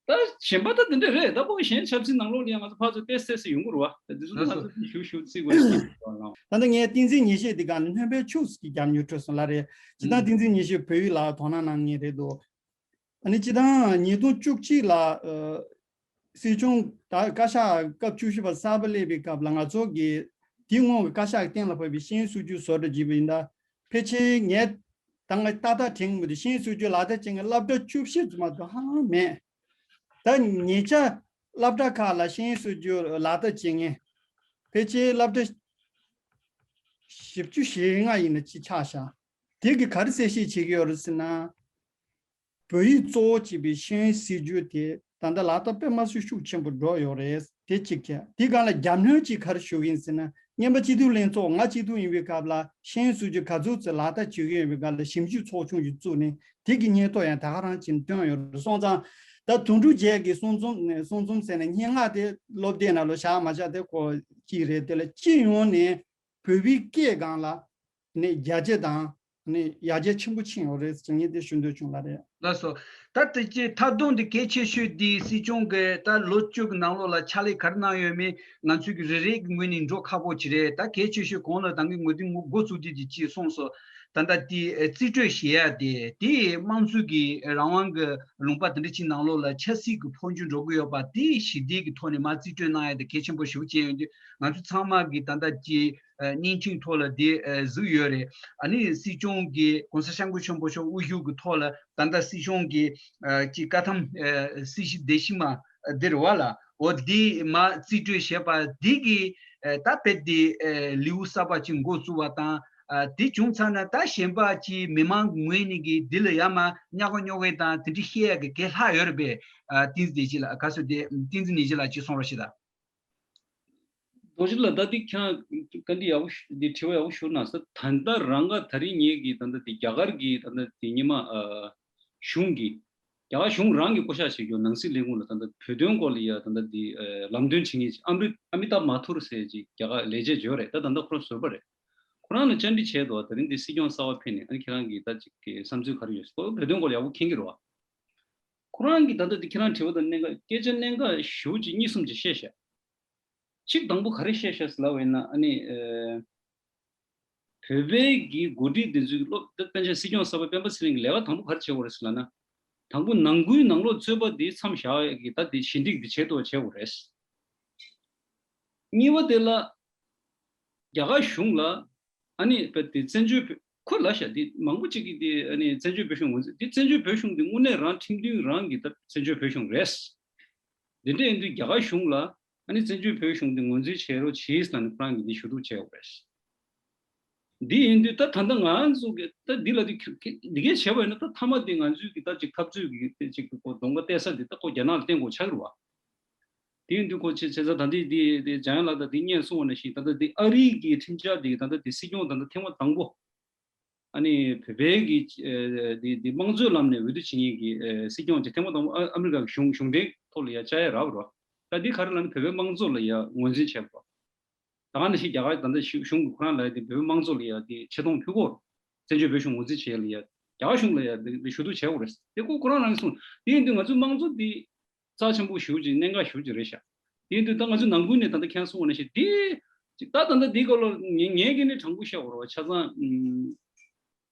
ད་གཞན་པ་ད་དེ་འདྲ་རེད། ད་ཕོ་གཞན་ཆབ་སྲིད་ནང་ལོགས་ལ་ཡང་ང་ཚོ་ཕར་ཚུར་ཏོག་ཙམ་ཡོང་གི་རེད་བ། ད་དེ་ཚོ་ད་ང་ཚོ་ཞུ་ཞུ་རྩིས་དགོས་ཡོད་རེད་བ། ད་ལྟ་ངས་བསྟན་འཛིན་ཉི་ཤེས་དེ་ག་ནས་སྨན་པའི་ཕྱུགས་ཀྱི་རྒྱབ་མྱུར་འཕྲོད་སོང་ལ་རེད། ཇི་ལྟར་བསྟན་འཛིན་ཉི་ཤེས་བོད་ཡིག་ལ་དོ་སྣང་གནང་མཁན་རེད་འདུག་ཨ་ནི་སྤྱི་བཏང་ཉིས་སྟོང་བཅུ་གཅིག་ལ་ཨ་སྲིད་སྐྱོང་ད་བཀའ་ཤག་སྐབས་བཅུ་བཞི་པ་གསར་པ་སླེབས་པའི་སྐབས་ལ་ང་ཚོ་གི་དེའི་སྔོན་གྱི་བཀའ་ཤག་གི་གཏན་ལ་ཕབ་པའི་ཤེས་ཡོན་སྲིད་བྱུས་བཟོ་འདྲ་བགྱིས་པ་ཡིན་ད། ཕལ་ཆེར་ངས་ད་ང་ཏག་ཏག་དྲན་གྱི་མི་འདུག་ཤེས་ཡོན་སྲིད་བྱུས་ལག་བསྟར་བྱེད་མཁན་སློབ་གྲྭ་བཅུ་བཞི་ཙམ་མ་གཏོགས་ཧ་ལམ་མེད། ད་ཉེ་ཆར་སློབ་གྲྭ་ཁག་ལ་ཤེས་ཡོན་སྲིད་བྱུས་ལག་བསྟར་བྱེད་མཁན་ཕལ་ཆེར་སློབ་གྲྭ་བཞི་བཅུ་ཞེ་ལྔ་ཡིན་ན་ཅིག་ཆགས་ཤག་དེ་གི་ག་རེ་གསལ་བཤད་བྱེད་ཀྱི་ཡོད་རེད་ཟེར་ན། བོད་ཡིག་གཙོ་བོ་བྱས་པའི་ཤེས་ཡོན་སྲིད་བྱུས་དེ་ད་ལྟ་ལག་བསྟར་དཔེ་མ་སྲིད་ཤུགས་ཆེན་པོ་འགྲོ་ཡོད་རེད། དེ་གཅིག་བྱས། དེ་སྒང་ལ་རྒྱབ་སྣོན་གཅིག་ག་རེ་ཞུ་གི་ཡིན་ཟེར་ན། སྔོན་མ་སྤྱི་འཐུས་ལྷན་ཚོགས་ང་སྤྱི་འཐུས་ཡིན་པའི་སྐབས་ལ་ཤེས་ཡོན་སྲིད་བྱུས་ག་ཚོད་ཙམ་ལག་བསྟར་བྱེད་ཀྱི་ཡོད་པའི་སྒང་ལ་ཞིབ་འཇུག་ཚོགས་ཆུང་ཞིག་བཙུགས་ནས་དེ་གི་སྙན་ཐོ་ཡང་ད་ག་རང་བྱས་ནས་བཏོན་ཡོད་རེད། སོང་ཙང་ད་དོན་གྲུབ་རྒྱལ་གྱི་གསུང་རྩོམ་གསུང་རྩོམ་ཟེར་ན་སྙན་ངག་དེ་སློབ་དེབ་ནང་ལ་བཞག་མ་བཞག་དེ་ཁོ་གཅིག་རེད། དེ་ལ་སྤྱི་ཡོངས་ནས་བོད་པའི་སྐད་སྒང་ལ་ནས་རྒྱ་སྐྱེད་དང་ནས་ཡར་རྒྱས་ཆེན་པོ་ཕྱིན་ཡོད་རེད་ཟེར་ངས་དེ་ཞུ་འདོད་བྱུང་ལ་རེད། ལགས་སོ། ད་དེ་ཅི་མཐའ་སྡོམ་དེ་གལ་ཆེ་ཤོས་དེ་སྲིད་སྐྱོང་གིས་ད་ལོ་བཅུ་གི་ནང་ལོགས་ལ་ཕྱག་ལས་ག་རེ་གནང་ཡོད་མེད་ང་ཚོའི་གི་རེ་རེ་གི་ངོས་ནས་འགྲོ་ཁག་པོ་ཅིག་རེད། ད་གལ་ཆེ་ཤོས་གོང་ལ་ད་གིན་ངོས་འཛིན་འགོ་ཚུགས་དུས་དེ་ཅི་གསུངས་སོང་། ད་ལྟ་དེ་རྩིས་སྤྲོད་བྱེད་ཡ་དེ་དེ་དམངས་གཙོ་གི་རང་དབང་གི་ལུང་པ་དེ་འདྲ་ཅིག་ནང་ལོགས་ལ་ཆབ་སྲིད་ཀྱི་འཕོ་འགྱུར་འགྲོ་གི་ཡོད་པ་དེ་ཞི་བདེ་གི་ཐོག་ནས་མར་རྩིས་སྤྲོད་གནང་ཡ་དེ་གལ་ཆེན་པོ་ཞེ་པོ་ཅིག་ཡོད་དུས་ང་ཚོ་ཚང་མ་གི་ད་ལྟ་ཅི་བརྙན་འཕྲིན་ཐོག་ལ་དེ་གཟིགས་ཡོད་རེད། ཨ་ནི་སྲིད་སྐྱོང་གི་༸གོང་ས་༸སྐྱབས་མགོན་ཆེན་པོ་མཆོག་དབུ་བཞུགས་ཀྱི་ཐོག་ལ་ད་ལྟ་སྲིད་སྐྱོང་གི་ཅི་བཀའ་ཐམ་སྲིད་ཞི་བདེ་ཞི་མ་དེ་རེད་བ་ལ་འོ་དེ་མ་རྩིས་སྤྲོད་བྱས་པ་དེ་གི་ད་དཔེ་དེ་ལེའུ་གསར་པ་ཅིག་འགོ་བཙུགས་པ་དང་། དེ་བྱུང་ཚར་ན་ད་གཞན་པ་ཅིག་མི་མང་གི་ངོས་ནས་གི་འདི་ལ་ཡ་མ་སྙོག་ག་སྙོག་ག་དང་དེ་འདྲ་བཤད་ཡ་གི་གལ་ལྷག་ཡོད་རེད་པས། བསྟན་འཛིན་བདེ་སྐྱིད་ལགས་ག་ཚོད་དེ་བསྟན་འཛིན་བདེ་སྐྱིད་ལགས་ཅིག་གསུང་རོགས་ཞེས་དང་། རྡོ་རྗེ་ལགས་ད་འདི་ཁྱེད་རང་བཀའ་འདྲི་ཡག་པོ་ཞུ་འདི་དྲི་བ་ཡག་པོ་ཞུ་གནང་སོང་། ད་ལྟ་རང་ག་ད་རིང་ངེད་ཀྱི་ད་ལྟ་འདི་རྒྱ་གར་གྱི་ད་ལྟ་འདི་སྔོན་མ་གཞུང་གི་རྒྱ་གར་གཞུང་རང་གི་བསྐོ་བཞག་བྱེད་རྒྱུ་ནང་སྲིད་ལས་ཁུངས་ལ་ད་ལྟ་བོད་དོན་སྐོར་ལ་ཡ་ད་ལྟ་འདི་ལམ་སྟོན་བྱེད་མཁན་ཅིག་ཨ་མི་རི་ཨ་མི་ཏཱབ་མ་ཐུར་ཟེར་ཅིག་རྒྱ་གར་ལས་བྱེད་ཅིག་ཡོད་རེད། ད་ད་ལྟ་ཁོ་རང་ཟུར་པ་རེད། ཁོ་རང་ལ་བཅར་འདྲི་བྱས་འདུག་ད་རིང་འདི་སྲིད་སྐྱོང་གསར་པ་ཕེབས་ནས་ཨ་ནི་ཁྱེད་རང་གི་ད་ཅིག་གི་བསམ་ཚུལ་ག་རེ་ཡོད་སྐོར་བོད་དོན་སྐོར་ལ་ཡག་པོ་མཁྱེན་གྱི་རེད་བ། ཁོ་རང་གིས་ད་ལྟ་འདི་ཁྱེད་རང་དྲི་བ་དང་གནད་འགག་སྐད་ཆ་གནད་འགག་ཞེ་པོ་ཅིག་གཉིས་གསུམ་ཅིག་བཤད་ཤག་གཅིག་དང་པོ་ག་རེ་བཤད་ཤག་ཟེར་ལབ་པ་ཡིན་ན་ཨ་ནི་ཨ་བོད་པའི་གི་འགོ་ཁྲིད་འདི་ཚོའི་སློབ་དཔེ་ཆ་སྲིད་སྐྱོང་གསར་པ་སྤེན་པ་ཚེ་རིང་གི་ལས་ཀ་དང་པོ་ག་རེ་བྱེད་དགོས་རེད་ཟེར་ལབ་ན། དང་པོ་ནང་ཁུལ་ནང་ལོགས་རྩོད་པ་འདི་མཚམས་བཞག་ཡ་གི་ད་འདི་ཞི་འགྲིག་འདི་བྱེད་ཐུབ་པ་བྱེད་དགོས་རེད། གཉིས་པ་དེ་ལ་རྒྱ་གར་གཞུང་ལ་ཨ་ནི་བོད་དེ་བཙན་བྱོལ་བོད་ཁོ་ལ་ཤ་དེ་མང་པོ་ཅིག་གིས་དེ་ཨ་ནི་བཙན་བྱོལ་བོད་གཞུང་ངོས་འཛིན་དེ་བཙན་བྱོལ་བོད་གཞུང་དེ་དངོས་གནས་རང་ཁྲིམས་མཐུན་རང་གི་ད་བཙན་བྱོལ་བོད་གཞུང་རེད། དེ་འདྲ་ཡིན་དུས་རྒྱ་གར་གཞུང་ལ་ཨ་ནི་བཙན་བྱོལ་བོད་གཞུང་དེ་ངོས་འཛིན་བྱེད་རོགས་བྱེད་ཟེར་ནས་ཁོ་རང་གིས་དེ་ཞུ་གཏུག་བྱས་ཡོད་རེད། འདི་ཡིན་དུས་ད་ད་ལྟ་ང་ཚོ་གི་ད་འདི་ལ་འདི་འདི་གས་བྱས་པ་ཡིན་ན་ད་མཐའ་མ་དེ་ང་ཚོའི་གི་ད་ཅིག་འཐབ་རྩོད་ཀྱི་དེ་ཅིག་གི་ཁོ་གདོང་པ་གཏད་ས་འདི་ད་ཁོ་རྒྱ་ནག་ལ་བརྟེན་དགོས་ཆགས་ཀྱི་རེད་བ། དེ་ཡིན་དུས་ཁོ་ཆེ་ཆེ་ས་ད་འདི་འདི་འདི་འཇམ་དབྱངས་ལགས་ད་འདི་སྔོན་གསུངས་པ་ནང་བཞིན་ད་ལྟ་འདི་ཨ་རིའི་གི་ཁྲིམས་འཆར་འདི་ད་ལྟ་འདི་སྲིད་སྐྱོང་ད་ལྟ་ཐེངས་མ་དང་པོ་ཨ་ནི་བོད་པའི་གི་འདི་འདི་དམངས་གཙོའི་ལམ་ནས་འོས་བསྡུ་བྱེད་མཁན་གི་སྲིད་སྐྱོང་ཅིག་ཐེངས་མ་དང་པོ་ཨ་ཨ་མི་རི་ཀ་གི་གཞུང་གཞུང་འབྲེལ་ཐོག་ལ་ཡ་བཅར་ཡ་རག་པ་རེད་བ། ད་འདི་ག་རེ་ལབ་ན་བོད་པའི་དམངས་གཙོ་ལ་ཡ་ངོས་འཛིན་བྱས་པ་རེད་བ། ད་ག་ནང་བཞིན་རྒྱ་གར་ད་ལྟ་གཞུང་གཞུང་གིས་ཁོ་རང་ལ་དེ་བོད་དམངས་གཙོ་ལ་ཡ་དེ་ཆེ་མཐོང་ཕུལ་གོ། བཙན་བྱོལ་བོད་གཞུང་ངོས་འཛིན་བྱེད་ཡ་ལ་ཡ་རྒྱ་གར་གཞུང་ལ་ཡ་དེ་ཞུ་གཏུག་བྱས་ཡོད་རེད། དེ་ཁོ་ཁོ་རང་རང་གིས་གསུངས། དེ་ཡིན་དུས་ང་ཚོའི་དམངས་གཙོ་དེ་རྩ་ཆེན་པོ་ཞེ་པོ་ཅིག་གནད་འགག་ཞེ་པོ་ཅིག་རེད་ཤག་དེ་ཡིན་དུས་ད་ང་ཚོའི་ནང་ཁུལ་ནས་ད་ལྟ་ཁྱེད་གསུངས་པ་ནང་བཞིན་དེ་ཅིག་ད་ད་ལྟ་དེའི་སྐོར་ལ་ངས་ངས་ཀྱིས་ནི་དྲང་པོ་བཤད་དགོས་རེད་བ། ཆ་ཚང་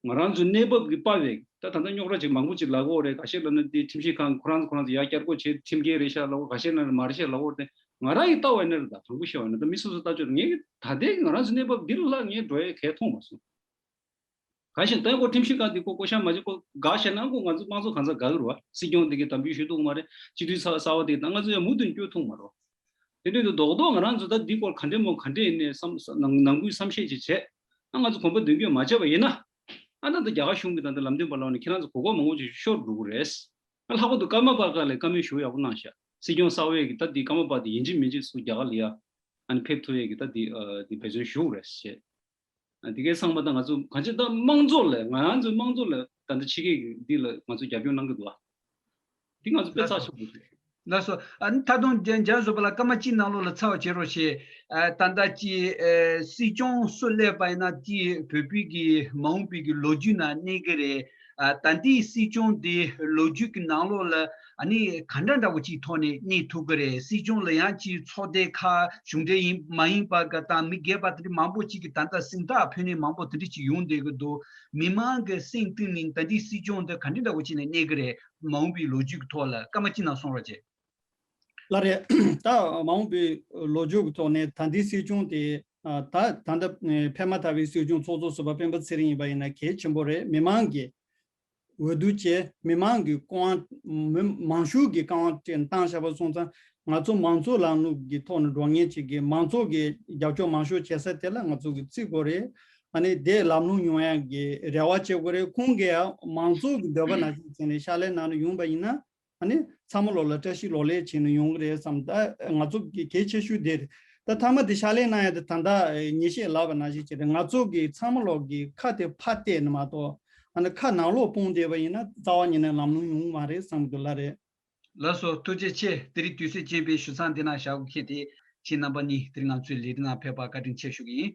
ཨུམ། ང་རང་ཚོའི་གནས་བབ་ཀྱི་དཔའ་བའི་ད་ད་ལྟ་རྙོག་དྲ་ཅིག་མང་པོ་ཅིག་ལབ་ཀྱི་ཡོད་རེད། ཁ་ཤས་ལབ་ན་དེ་ཁྲིམས་ཞིབ་ཁང་ཁོ་རང་ཚོ་ཁོ་རང་ཚོ་ཡར་བསྐྱར་བསྐོ་བྱས་ཁྲིམས་འགལ་རེད་ཤག་ལབ་ཀྱི་ཡོད། ཁ་ཤས་ལབ་ན་མ་རེད་ཤག་ལབ་ཀྱི་ཡོད་རེད། དེ་ང་རང་གི་ལྟ་བ་ཡིན་ན་རེད། ད་དྲང་པོ་བཤད་པ་ཡིན་ན་ད་མི་སོ་སོ་ལྟ་ཕྱོགས་ངས་ད་ལྟའི་ང་རང་ཚོའི་གནས་བབ་འདི་ལ་ལྷག་ངས་འགྲོ་ཡ་གལ་མཐོང་མ་སོང་། ག་ཞིག་ད་ཁོ་ཁྲིམས་ཞིབ་ཁང་འདི་ཁོ་བསྐོ་བཞག་མ་བྱེད་ཁོ་དགའ་བཤད་ན་ཁོ་ང་ཚོ་དམངས་གཙོ་གང་ཚ་དགའ་གི་རེད་བ། སྲིད་སྐྱོང་འདི་གི་དམ་འབུལ་ཞུ་ཐུབ་མ་རེད། སྤྱི་འཐུས་གསར་གསར་པ་འདི་ད་ང་ཚོ་ཡང་མུ་མཐུད་བསྐྱོད་ཐུབ་མ་རེད། དེ་འདྲ་དུ་རྡོག་རྡོག་ང་རང་ཚོ་ད་འདི་སྐོར་ག་འདྲས་མོ་ག་འདྲས་ནས་བསམ་ནང་ནང་ཁུལ་བསམ་ཤེས་ཅིག་བྱས། ཨ་ང་ཚོ་གོམ་པ་མདུན་སྐྱོད་མ་བྱས་པ་ཡིན་ན། ཨ་ད་ལྟ་རྒྱ་གར་གཞུང་གི་ད་ལྟ་ལམ་སྟོན་པ་ལ་ནི་ཁྱེད་རང་ཚོ་གོ་སྐབས་མང་པོ་ཅིག་ཤོར་འགྲོ་གི་རེད། ཨ་ལྷག་པར་དུ་ཀརྨ་པ་ཁག་ལ་བཀའ་མོལ་ཞུ་ཡག་པོ་གནང་ཤག་སྲིད་སྐྱོང་གསར་པས་ཀྱི་ད་འདི་ཀརྨ་པ་དེ་ཡིན་གཅིག་མིན་གཅིག་སུ་རྒྱ་གར་ལ་ཡ་ཨ་ནི་ཕེབས་ཐུབ་ཡས་ཀྱི་ད་འདི་ཨ་འདི་འབད་བརྩོན་ཞུ་དགོས་རེད་ཞེས། ཨ་འདི་གའི་ཚང་མ་ད་ང་ཚོ་གང་ཅི་ད་དམངས་གཙོ་ལ་ང་རང་ཚོའི་དམངས་གཙོ་ལ་ད་ལྟ་ཕྱི་རྒྱལ་གྱི་འདི་ལ་ང་ཚོ་རྒྱབ་སྐྱོར་གནང་གི་འདུག་ཨ། འདི་ང་ཚོ་དཔེ་ཚགས་ཆེན་པོ་རེད། ལགས་སོ། ཨ་ནི་ད་དུང་རྒྱ་རྒྱ་བཟོ་པ་ལ་སྐར་མ་གཅིག་ནང་ལོགས་ལ་ཚར་བ་བྱེད་རོགས་བྱེད། ཨ་ད་ལྟ་ཀྱི་ཨ་སྲིད་སྐྱོང་སུ་སླེབས་པ་ཡིན་ན་ཀྱི་བོད་པའི་གི་མ་འོངས་པའི་གི་ལོ་རྒྱུས་ནང་གནས་གི་རེད། ཨ་ད་ལྟའི་སྲིད་སྐྱོང་འདི་ལོ་རྒྱུས་ཀྱི་ནང་ལོགས་ལ་ཨ་ནི་ག་འདྲ་འདྲ་བོ་ཅིག་ཐོག་ནས་གནས་ཐུབ་གི་རེད། སྲིད་སྐྱོང་ལ་ཡང་ཅིག་ཚོགས་སྡེ་ཁག་གཞུང་འབྲེལ་ཡིན་མ་ཡིན་པ་ག་དང་མི་སྒེར་པ་དེ་འདྲ་མང་པོ་ཅིག་གི་ད་ལྟ་སེམས་ཐག་ཕུལ་ནས་མང་པོ་དེ་འདྲ་ཅིག་ཡོང་བསྡད་གི་འདུག་མི་མང་གི་སེམས་གཏིང་ནས་ད་ལྟའི་སྲིད་སྐྱོང་འདི་ག་འདྲ་འདྲ་བོ་ཅིག་ནས་གནས་གི་རེད། མ་འོངས་པའི་ལོ་རྒྱུས་ཀྱི་ཐོག་ལ་སྐར་མ་གཅིག་ནང་གསུང་རོགས་བྱེད། ལགས་རེད། ད་མ་འོངས་པའི་ལོ་རྒྱུས་ཀྱི་ཐོག་ནས་ད་ལྟའི་སྲིད་སྐྱོང་དེ་ད་ད་ལྟ་ཕེབས་མ་ཐག་པའི་སྲིད་སྐྱོང་ཚོགས་གཙོ་ཟུར་པ་སྤེན་པ་ཚེ་རིང་ཡིན་པ་ཡིན་ན་གལ་ཆེན་པོ་རེད། མི་མང་གི་འོས་བསྡུ་བྱས་མི་མང་གི་སྐུ་དབང་མི་མང་ཤོས་ཀྱི་སྐུ་དབང་བཏང་བཞག་པ་སོང་ཙང་ང་ཚོ་མང་གཙོ་ལམ་ལུགས་ཀྱི་ཐོག་ནས་འགྲོ་མཁན་ཅིག་གིས་མང་ཚོགས་ཀྱི་རྒྱབ་སྐྱོར་མང་ཤོས་བྱེད་ས་དེ་ལ་ང་ཚོ་གི་བརྩི་དགོས་རེད། ཨ་ནི་དེ་ལམ་ལྷོང་ཡོང་ཡག་གི་རེ་བ་བྱེད་དགོས་རེད། ཁོང་གིས་ཡང་མང་ཚོགས་ཀྱི་འདོད་པ་ནང་བཞིན་བྱས་ནས་ཕྱག་ལས་གནང་ནས་ཡོང་པ་ཡིན་ན། ཨ་ནི་ཚང་མ་ལོག་ལ་བཀྲ་ཤིས་ལོ་ལེགས་བྱས་ནས་ཡོང་གི་རེད་བསམ། ད་ང་ཚོ་གི་གལ་ཆེ་ཤོས་དེ་རེད། ད་མཐའ་མ་དེ་ཕྱག་ལས་གནང་ཡ་དེ་ད་ལྟ་ཉིན་ཤས་ལབ་པ་ནང་བཞིན་བྱས་ཏེ་ང་ཚོ་གི་ཚང་མ་ལོག་གི་ཁ་དེ་ཕར་གཏད་ནས་མ་གཏོགས་ཨ་ནི་ཁ་ནང་ལོག་སྤུངས་བསྡད་པ་ཡིན་ན་རྩ་བ་ཉིད་ནས་ལམ་ལྷོང་ཡོང་གི་མ་རེད་བསམ་གི་འདུག་ལགས་རེད། ལགས་སོ། ཐུགས་རྗེ་ཆེ། དེ་རིང་དུས་ཚོད་ཅན་པའི་ཞུ་མཚམས་འདི་ན་བཞག་གི་ཁེལ་ཏེ་ཁྱེད་རྣམ་པ་གཉིས་དེ་རིང་ང་ཚོའི་ལས་རིམ་ནང་ཕེབས་པར་བཀའ་དྲིན་ཆེ་ཞུ་གི་ཡིན།